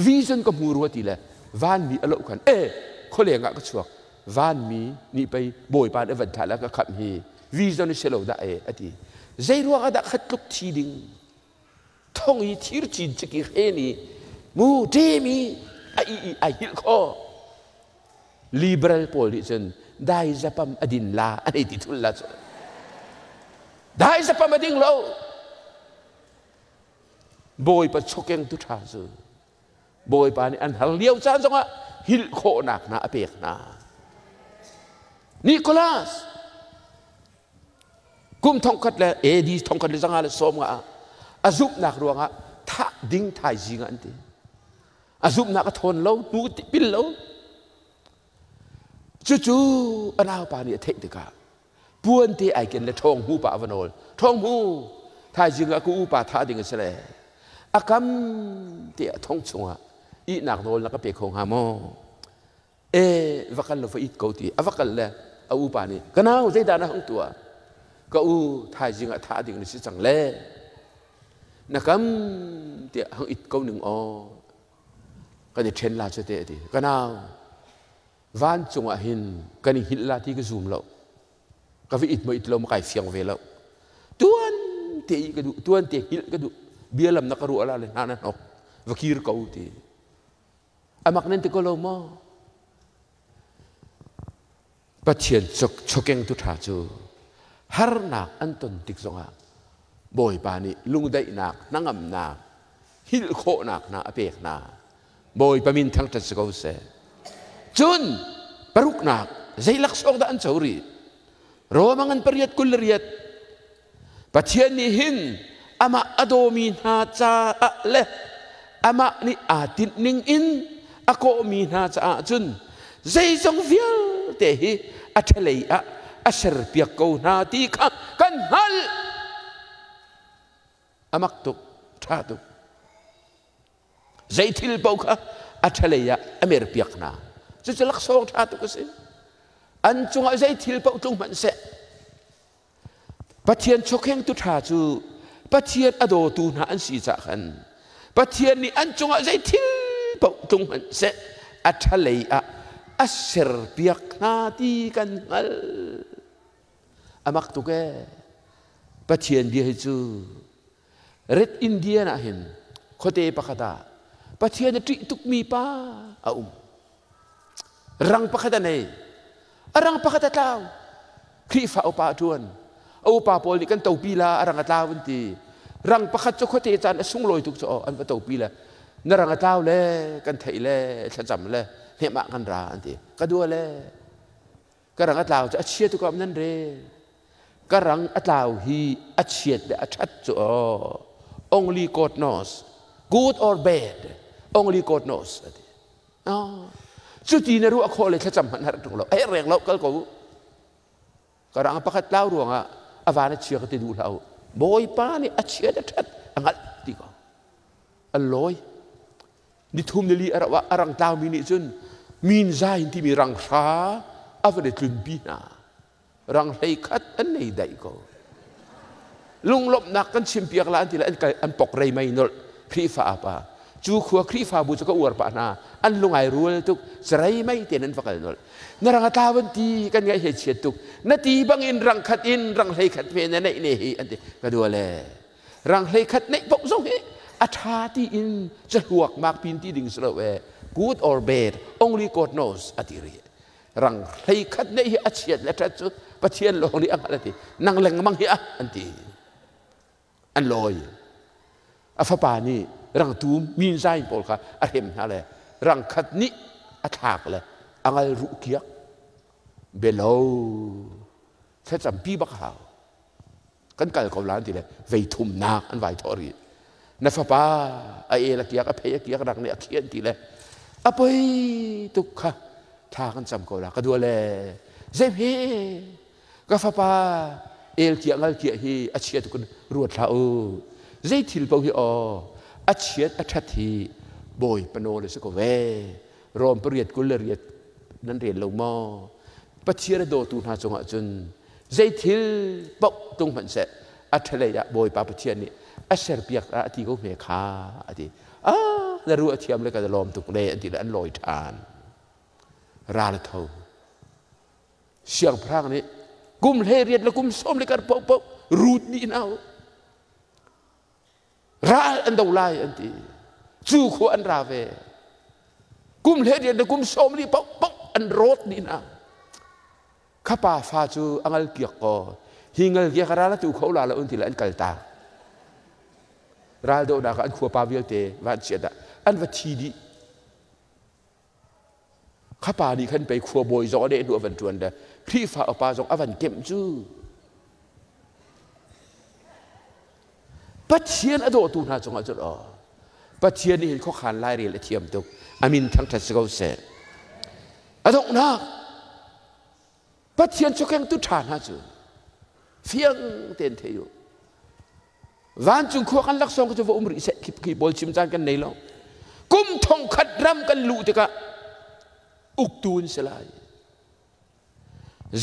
vision ka hmu rua ti le vanmi a loh khan e khualeng ah ka chuak vanmi nih pei bawipa nih a van thlah le ka khamh hi vision si lo dah e a ti. Zei ruang ah dah khat tluk thi ding thong i thir cin cik i hren i mu ṭem i a i i ai hngilh kho. Liberal pawl nih cun dai zapam a din la an hei ti thul la cu. Dai zapam a ding lo. Bawipa chokeng tu ṭha cu Bawipa nih an har lio caan zongah hngilh khawhnak hna a pek hna. Nicholas kum thongkhat le AD 1550 ah a zumhnak ruangah thah ding thaizing ah an ti. A zumhnak a thawn lo, hnu pil lo. Cucu a naupa nih a theih tikah puan te ai ken le ṭhawng hmu pa a va nawl. Ṭhawng hmu, thaizing ah ka upa thah ding a si le a kam te a thong chungah ihnak nawl na ka pe kho hnga maw? E va kal law va it ko ti a va kal le a upa nih ka nau zeidah na hung tuah? Ka u thaizing ah thah ding na si cang le na kam tiah hang it ko ning aw kan i ṭhen la cu te a ti. Ka nau vancung ah hin kan i hngilh la ti ka zum lo. Ka va it maw it lo ma kai fiang ve lo. Tuan te i ka duh, tuan te hngilh ka duh. Bialam na ka ruah la le hna na hnok. Va kir ko ti. Amak nan ti ko lo maw? Pathian chokeng tu ṭha cu harnak an ton tik zongah Bawipa nih lungdaihnak, hnangamnak, hngilh khawhnak hna a pek hna. Bawipa min thangṭhat si ko seh. Cun paruknak zei laksawng dah an co rih? Roma ngan 8:28 Pathian nih hin amah a dawmi hna caah le amah nih aa tinh ning in a kawhmi hna caah cun zeizong vialte hi a ṭhalei ah a serpiak ko hna ti kha kan hngalh. A mak tuk, ṭha tuk. Zei thil paoh kha a ṭhalei ah a merpiak hna. Cucu laksawng ṭha tuk a si. An cungah zei thil paoh tlung hmanh seh, Pathian chawkhengtu ṭha cu Pathian a dawtu hna an si caah khan Pathian nih an cungah zei thil paoh tlung hmanh seh a ṭhalei ah a serpiak hna ti kan hngalh. A mak tuk ee. Pathian bia hi cu Red Indian ah hin khuate pakhat ah Pathian a ṭih tukmi pa a um. Rang pakhat a nei. A rang pakhat a tlau. Khrihfa upa a ṭuan. A upa pawl nih kan topi la, a rang a tlau an ti. Rang pakhat cu khuate caan a sunglawi tuk cu aw an va topi le na rang a tlau le kan theih le thlacam le hnemh ah kan ra an ti. Ka dua le ka rang a tlau cu a chia tuk ah nan re. Ka rang a tlau hi a chiat le a ṭhat cu aw only God knows good or bad only God knows a ti. Cuti na ruah khawh le thlacam hmanh har ṭung lo. A herh reng lo kal ko u. Ka rang pakhat tlau ruangah a van a chia ka ti duh hlah u. Bawipa nih a chiat a ṭhat a hngalh ti ko. A lawi. Nithum nili a rauh ah a rang tlaumi nih cun min za in timi rang hra a van i tlunpi hna. Rang hlei khat an nei daih ko. Lunglawmhnak kan chimpiak la an ti le an pok rei mei nolh Khrihfa apa. Cu khua Khrihfabu cu ka uar pah hna. An lungai rual tuk. Carei mei tein an va kal nolh. Na rang a tlau an ti kan ngaih he chiat tuk. Na ti bangin rang khat in rang hlei khat me na neih ne hi an ti. Ka dua le rang hlei khat neih paoh zong hi a ṭha ti in cahluak mak pin ti ding si lo e. Good or bad, only God knows a ti rih. Rang hlei khat neih hi a chiat le ṭhat cu Pathian lawng nih a hngalh a ti. Nang lengmang hi a an ti. An lawi. A fapa nih rangtum minzain pawl kha a hrem hna le rang khat nih a thlak le a ngal ruh kiak. Belo thlacam pi bak hau. Kan kal ko la an ti le vei thumnak an vai thawh rih. Na fapa a el a kiak a phei a kiak rak nih a khian ti le a poi tuk kha thla kan cam ko la ka dua le zeihme ka fapa el kiah ngal kiah hi a chia tuk in ruat hlah u zei thil paoh hi aw a chiat a ṭhat hi bawi panawl a si ko ve Rom 8:28 nan rel lo maw Pathian a dawtu hna cungah cun zei thil paoh tung hmanh seh a ṭhalei ah Bawipa Pathian nih a serpiak ah a ti ko hme kha a ti ah na ruah thiam le ka lawm tuk le an ti le an lawi ṭhan ral a tho siangpahrang nih kum 18 le kum 10 le kar paohpaoh rut nih in au ral an do lai an ti cu khua an ra ve kum 18 le kum 10 paohpaoh an rawt dih hna khapa fa cu a ngal kiak ko hi ngal kiak ral atu kho la lo an ti le an kal ta ral dohnak ah an khua pa vialte van chiat ah an va thi dih Khapa nih khan pei khuabawi zong a deh hnu a van ṭuan le Khrihfa upa zong a van kemh cu. Pathian a dawtu hna cungah cun aw Pathian nih hin khuakhan lairel a thiam tuk. A min thangṭhat si ko seh. A donghnak Pathian chawkengtu ṭha hna cu fiang tein thei u. Vancung khua kan laksawng cu va um rih seh khi pawl chim caan kan nei lo. Kum thongkhat ram kan luh tikah uktu an si lai.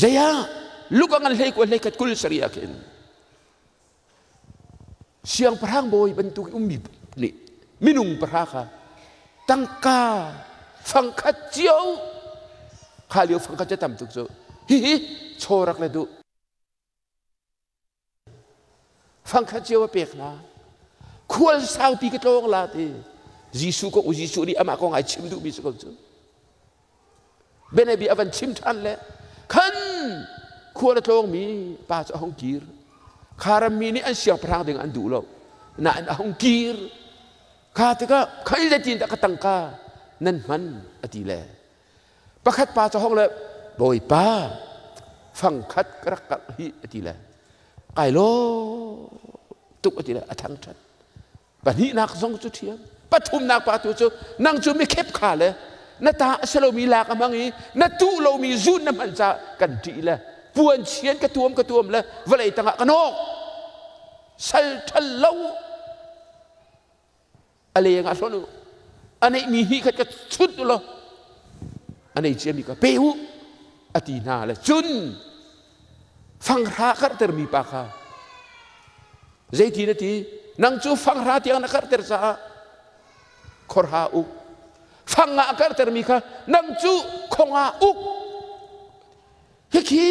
Zei ah luka ngan hlei kua hlei khat 27 ah khin siangpahrang bawi bantuk ummi nih minung pahra kha tangka fangkhat cio kha lio fangkhat cu tam tuk cu hihi chaw rak le duh Fangkhat cio a pek hna. Khual saupi ka tlawng la ti. Jesuh kong Jesuh nih amah kong ai chim duhmi si ko cu. Benebi a van chim ṭhan le khan khual a tlawngmi pa cu a hung kir. Kha rammi nih an siangpahrang ding an duh lo. Nain a hung kir. Kha tikah khai zeitin dah ka tangka nan hman a ti le Pakhat pa cu hong le Bawipa fangkhat ka rak karh hi a ti le kai lawm tuk a ti le a thangṭhat. Pahnihnak zong cu ṭhiam. Pathumnak pa tu cu nang cu mikhep kha le na ta a si lomi lak a hmang i na tuh lomi zun na hman caah kan ṭih le puan chian ka tuam ka tuam le vawlei tangah ka nawk sal ṭhal lo A leng ah hlonh u. A neihmi hnih khat ka chut u law a nei ciami ka pe u a ti hna le cun fanghra karhtermi pa kha zeitin a ti nang cu fanghra tiang na karhter caah khorha uk fang ah a karhtermi kha nang cu khong ah uk hikhi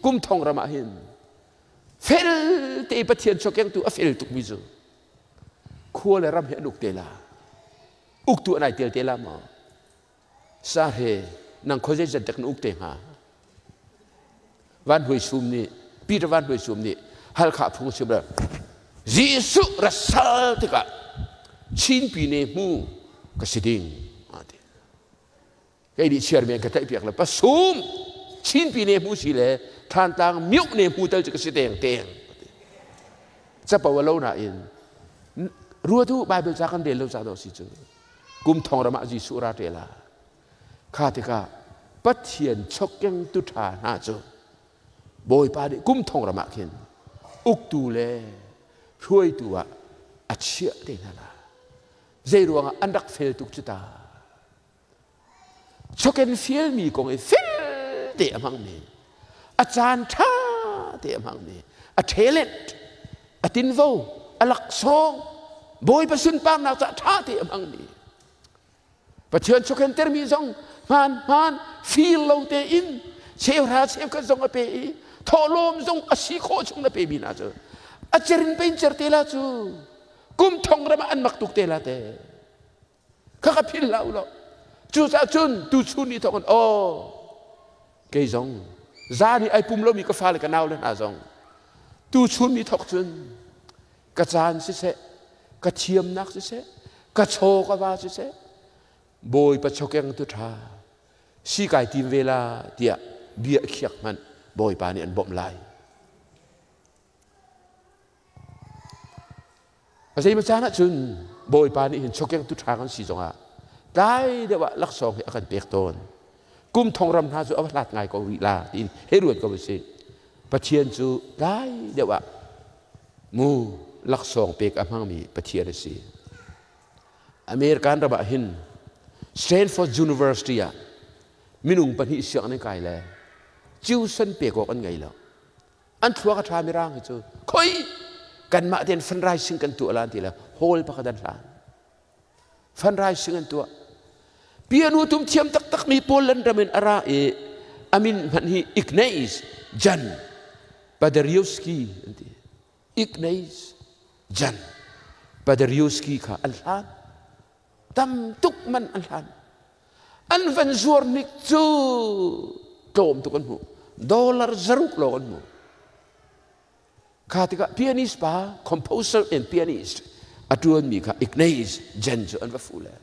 kum thong ram ah hin fel te Pathian chawkengtu a fel tukmi cu Khua le ram hi an uk te la. Uktu an ai tel te la maw? Sa he nang khoi zeizat dek na uk te hnga? Van Hnuai Sum nih Peter Van Hnuai Sum nih Halkha phung chim le Jesuh ra sal tikah Chin pine hmu ka si ding ati. Kei nih chiarmi an ka tlaihpiak le pasum Chinpi ne hmu si le Thantlang miuk ne hmu tal cu ka si teng teng. Capo a lo nain ruatu Bible ca kan rel lo ca dawh si cu kum thong ram ah Jesuh ra ṭe la kha tikah Pathian chokkeng tu ṭha hna cu Bawipa nih kum thong ram ah khin uktu le hruaitu ah a chiah te hna la zei ruangah an rak fel tuk cu ta Choken fialmi kong i fel te a hmangmi, a caan ṭha te a hmangmi, a talent, a tinvo, a laksawng, Bawipa sunparnak caah ṭha te a hmangmi. Pathian choken termi zong hmaan hmaan fir lo tein cheuhra cheukhat zong a pe i thawhlawm zong a si khawh chung na pemi hna cu a cerin pein cer te la cu kum thong ram ah an mak tuk te la te. Kha ka philh hlah u law. Cucaah cun tuchun ni thawk in aw kei zong zan i ai pum lomi ka fale ka naule hna zong tuchun ni thawk cun ka caan siseh ka thiamnak siseh ka chaw ka va siseh Bawipa chawkeng tu ṭha si kai tim ve la tiah bia khiak hmanh Bawipa nih an bawmh lai. A zeimaw caan ahcun Bawipa nih hin chawkeng tu ṭha kan si zongah tlai deuh ah laksawng hi a kan pek tawn. Kum thong ram hna cu a va hlat ngai ko rih la tiin hei ruat ko usih. Pathian cu tlai deuh ah mu laksawng pek a hmangmi Pathian a si. American ram ah hin Stanford University ah minung pahnih sianginn an kai le tuition pek awk an ngei lo. An thluak a ṭha mirang hi cu khoi kanmah tein fundraising kan tuah la an ti le hall pakhat an hlan. Fundraising an tuah. Piano tum thiam taktakmi Poland ram in a ra i amin hmanh hi Ignaz Jan Paderewski an ti. Ignaz Jan Paderewski kha an hlan. Tam tuk man an hlan. An van zuar nik cu tlawm tuk an hmuh. Dollar zaruk lawng an hmuh. Kha tikah pianist pa, composer and pianist a ṭuanmi kha Ignaz Jan cu an va fuh le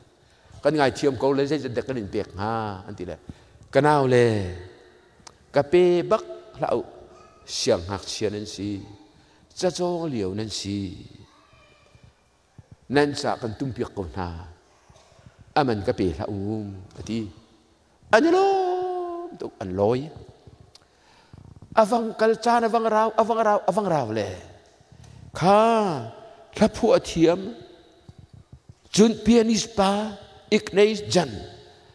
kan ngaithiam ko le zeizat dek kan in pek hnga an ti le ka nau le ka pe bak hlah u siangngakchia nan si cacawng lio nan si nan ca kan tumpiak ko hna aman ka pe hlah u a ti an i lawm tuk an lawi avang kal caan avang rau avang rau avang rau le kha hlaphuah thiam cun pianist pa Ignaz Jan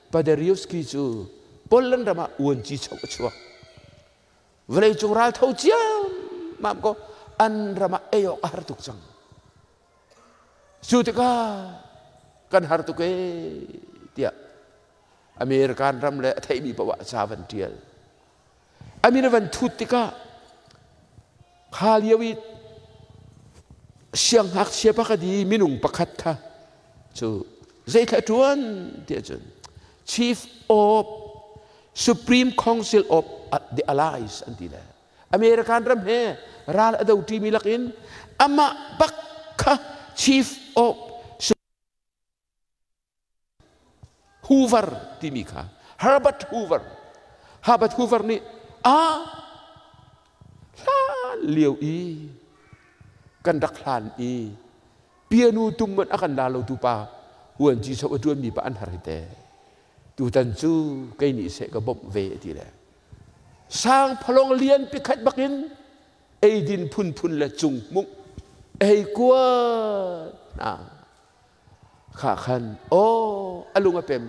Paderewski cu Poland ram ah uanci chok a chuak vawleicung ral tho ciammam ko an ram ah ei awk a har tuk cang cu tikah kan har tuk ee tiah American ram le a theimi paoh ah ca van ṭial a min a van thut tikah kha lio i siangngakchia pakhat i minung pakhat kha cu zeithla ṭuan tiah cun chief of Supreme Council of the Allies an ti le American ram he ral a do ṭimi lakin amah bak kha chief of Hoover timi kha Herbert Hoover Herbert Hoover nih a hlan lio i kan rak hlan i piano tum man a kan la lo tu pa uan ci so a tuan mi pa an har hi te tutan cu kei nih seh ka bawmh ve a ti le sang phalong lian pikhat bakin eidin phunphun le cung mung ei kuat hna kha khan aw a lung a pem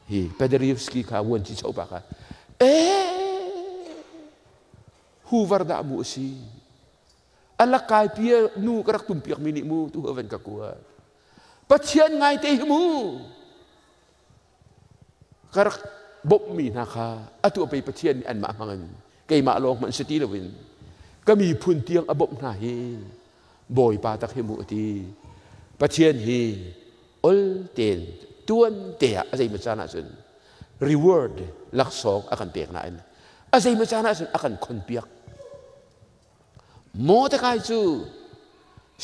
hi Paderewski kha vuan ci cho pa kha e Hoover dah mu a si a lakai pia nu ka rak tum piak mi nih mu tu van ka kuat Pathian ngaite hi mu ka rak bawmhmi hna kha atu pei Pathian nih anmah hmangin keimah lawng hmanh si ti loin ka miphun tiang a bawmh hna hi Bawipa tak hi mu a ti. Pathian hi ol tein tuan te ah a zeimaw caan ahcun reward laksawng a kan pek nain a zeimaw caan ahcun a kan khonpiak. Mordecai cu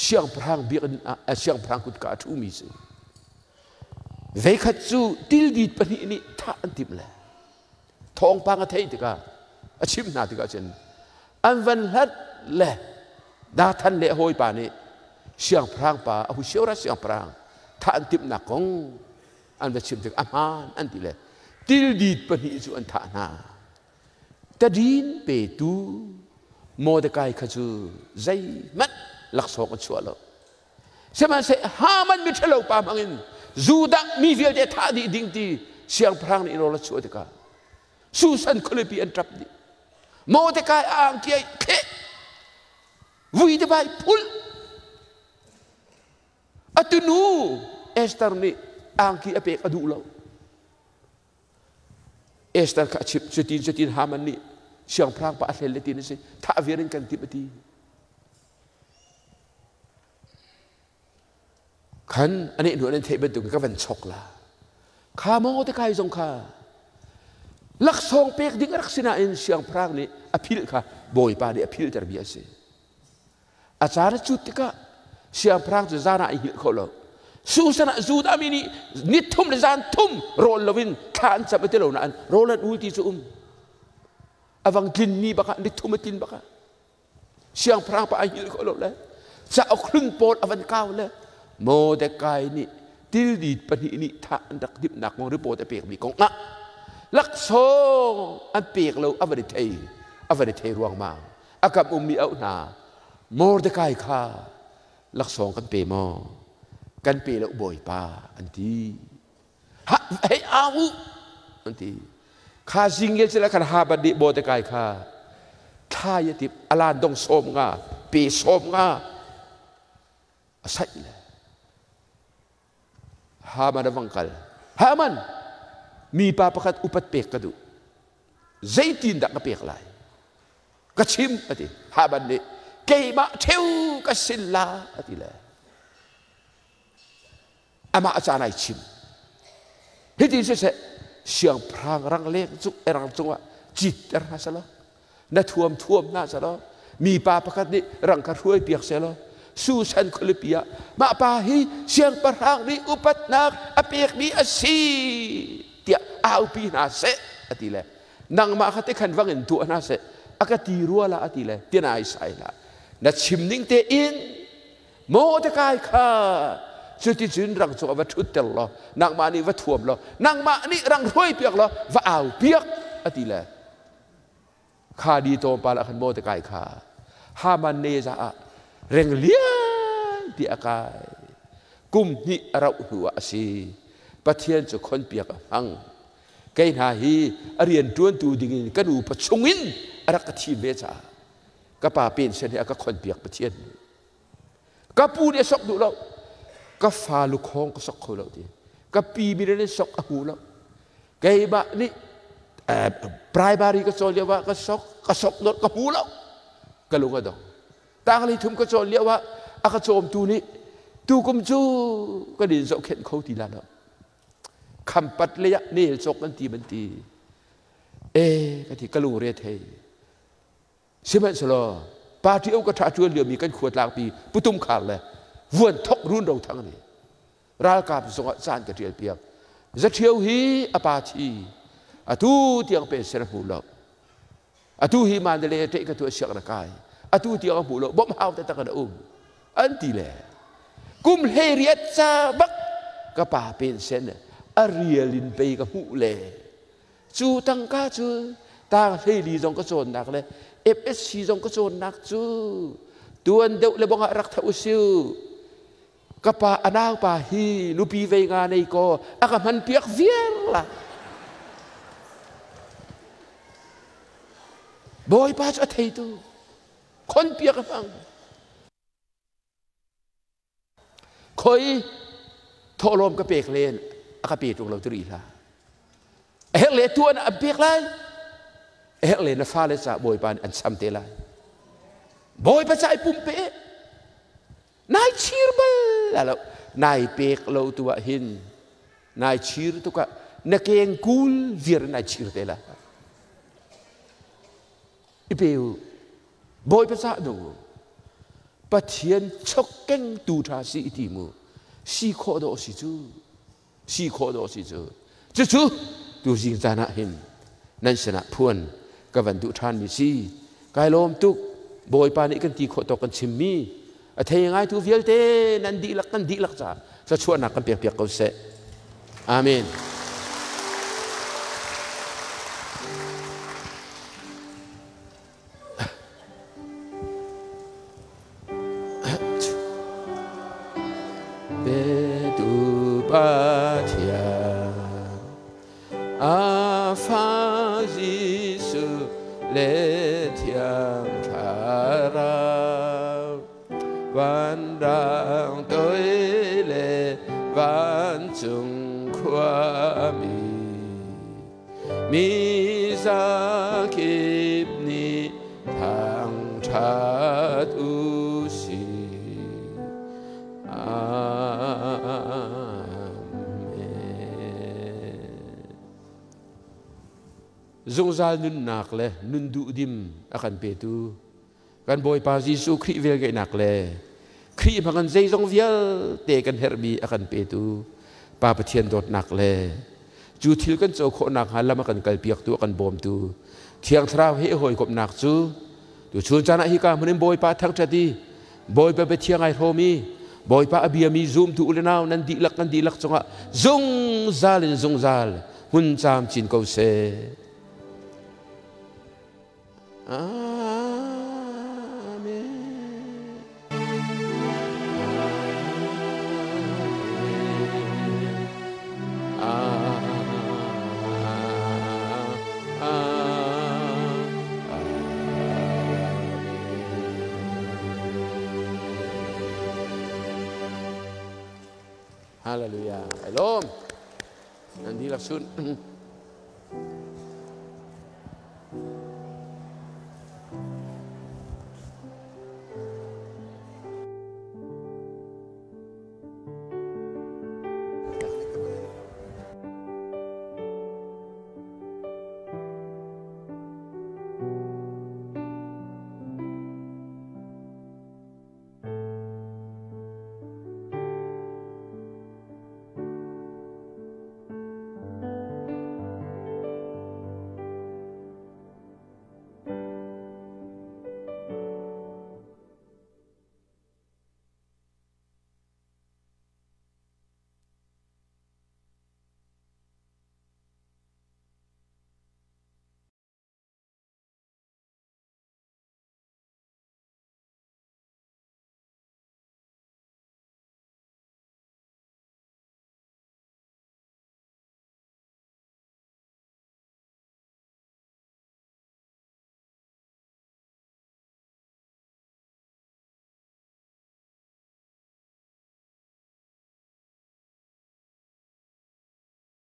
siangpahrang biakinn ah siangpahrang kutka a ṭhumi si. Veikhat cu tildit pahnih nih thah an timh le thawngpang a theih tikah a chimh hna tikah cun an van hlat le Dathan le hawipa nih siangpahrang pa a husiora siangpahrang thah an timhnak kong an va chim tik a hmaan an ti le tildit pahnih cu an thah hna. Tadin petu Mordecai kha cu zeihmanh laksawng a chuah lo. Sihmanhsehlawh Haman miṭhalo pa hmangin Judah mi vialte thah dih ding ti siangpahrang nih rawl a chuah tikah Susan khualipi an ṭap dih. Mordecai a angki ai thleh vui te bai phul atu nu Esther nih angki a pek a duh lo. Esther kha a chimh cutin cutin Haman nih siangpahrang pa a hlel le tin a si thah viar in kan timh a ti khan aneh hnu an theih bantuk ka van chok la. Kha maw te kai zong kha laksawng pek ding a rak si nain siangpahrang nih a philh kha Bawipa nih a philhtermi a si. A caan a cut tikah siangpahrang cu zan ah ai hngilh kho lo. Susan ah Judah mi nih ni thum le zan thum rawl loin thla an cam a ti lo nain rawl an ul ti cu um. A vang tlin ni bakah ni thum a tlin bakah siangpahrang pa ai hngilh kho lo le cauk hlun pawl a van kau le Mordecai nih tildit pahnih nih thah an rak dimhnak kong report a pekmi kong ah laksawng an pek lo a van i thei a van i thei ruangmang a kam ummi auh hna Mordecai kha laksawng kan pe maw kan pe lo bawipa an ti ha hei au u an ti kha zingel cila khan ha bat dih Mordecai kha thla ya tip alan dong som nga pe som nga a saih le Haman a vang kal Haman mipa pakhat upat pek ka duh zeitin dah ka pek lai ka chim a ti Haman nih keimah ṭheu ka sin la a ti le amah caan ai chim hiti siseh siangpahrang rangleng cung rang cungah citter hna selaw na thuam thuam hna selaw mipa pakhat nih rang kha hruai piak selaw Susan khualipi ah mah pa hi siangpahrang nih upatnak a pekmi a si tiah aupi hna seh a ti le nangmah kha tikhan vang in tuah hna seh a ka ti rua la a ti le tinai sai la na chim ning te in Mordecai kha cuticun rang cungah va ṭhutter law nangmah nih va thuam law nangmah nih rang hruai piak law va au piak a ti le kha di tlawmpal ah khan Mordecai kha Haman ne za ah reng lian ti a kai kum hnih a rauh hnu ah a si Pathian cu khonpiak a hmang kei hna hi a rian ṭuantu dingin kan upa chungin a rak ka thim ve caah ka pa pension hi a ka khonpiak Pathian nih ka pu nih a sok duh lo ka fa lukhawng ka sok kho lo ti ka pi mi nih sok a hmu lo keimah nih primary ka cawn lio ah ka sok ka sok not ka hmu lo ka lung a dong tangli thum ka cawn lio ah a ka cawmtu nih tukum cu kan in zohkhenh kho ti la lo khampat lei ah nel cawk kan ti man ti e ka ti ka lung re thei Sihmanhsehlaw party o ka ṭha ṭuan liomi kan khua tlangpi Putum Khar le Vuan Thok Run Ro Thang nih ralkap zungah caan ka ṭial piak. Zaṭhio hi a pa thi atu tiang pe ser a hmu lo. Atu hi Mandalay ṭeh ka tuah siak na kai. Atu tiang a hmu lo bawmh hau taktak in a um. An ti le kum hlei riat ca bak ka pa pensen a rial in pei ka hmuh le Cu tangka cu tang hleili zong ka cawnnak le FSC zong ka cawnnak cu tuan deuh le bongah rak tha usiu. Ka pa a naupa hi nupi vei nga nei ko a ka hman piak viar la. Bawipa cu a theitu khon piak a hmang. Khoi thawhlawm ka pek len a ka pe ṭung lo ti rih hlah. A herh le tuan an pek lai. A herh le na fale ca Bawipa nih an cham te lai. Bawipa ca i pumpe. Nai chir bal la lo. Nai pek lo tu ah hin nai chir tukah na keng kul viar nai chir te lai. I pe u. Bawipa cah nung u. Pathian chokkeng tu ṭha si i ti mu. Si khawh dawh si cu. Si khawh dawh si cu. Cucu tu zing caan ah hin nan sinah phuan ka van duh ṭhan mi si. Kai lawm tuk. Bawipa nih kan ti khawh tawk kan chimmi a thei ngaitu vialte nan dihlak kan dihlak caah thluachuahnak kan pekpiak ko seh. Amen. Petu Pathian a fa Jesuh le Thiang Thlarau vanrang toi le vancung khuami mi zakip nih thangṭhat u sih. Amen. Zungzal nunnak le nun duhdim a kan petu kan Bawipa Jesuh Khrih velngeihnak le Khrih hmangin zeizong vialte kan herhmi a kan petu Pa Pathian dawtnak le cu thil kan co khawh nakhnga lam a kan kalpiaktu a kan bawmtu Thiang Thlarau he hawikomhnak cu tu chun caan ah hika hmun in Bawipa thangṭhat i Bawipa biathiang ai hrawm i Bawipa a biami zumtu u le nau nan dihlak kan dihlak cungah zungzal in zungzal hmun camcin ko seh. Amen. Hallelujah. Elom. Nan dihlak sun.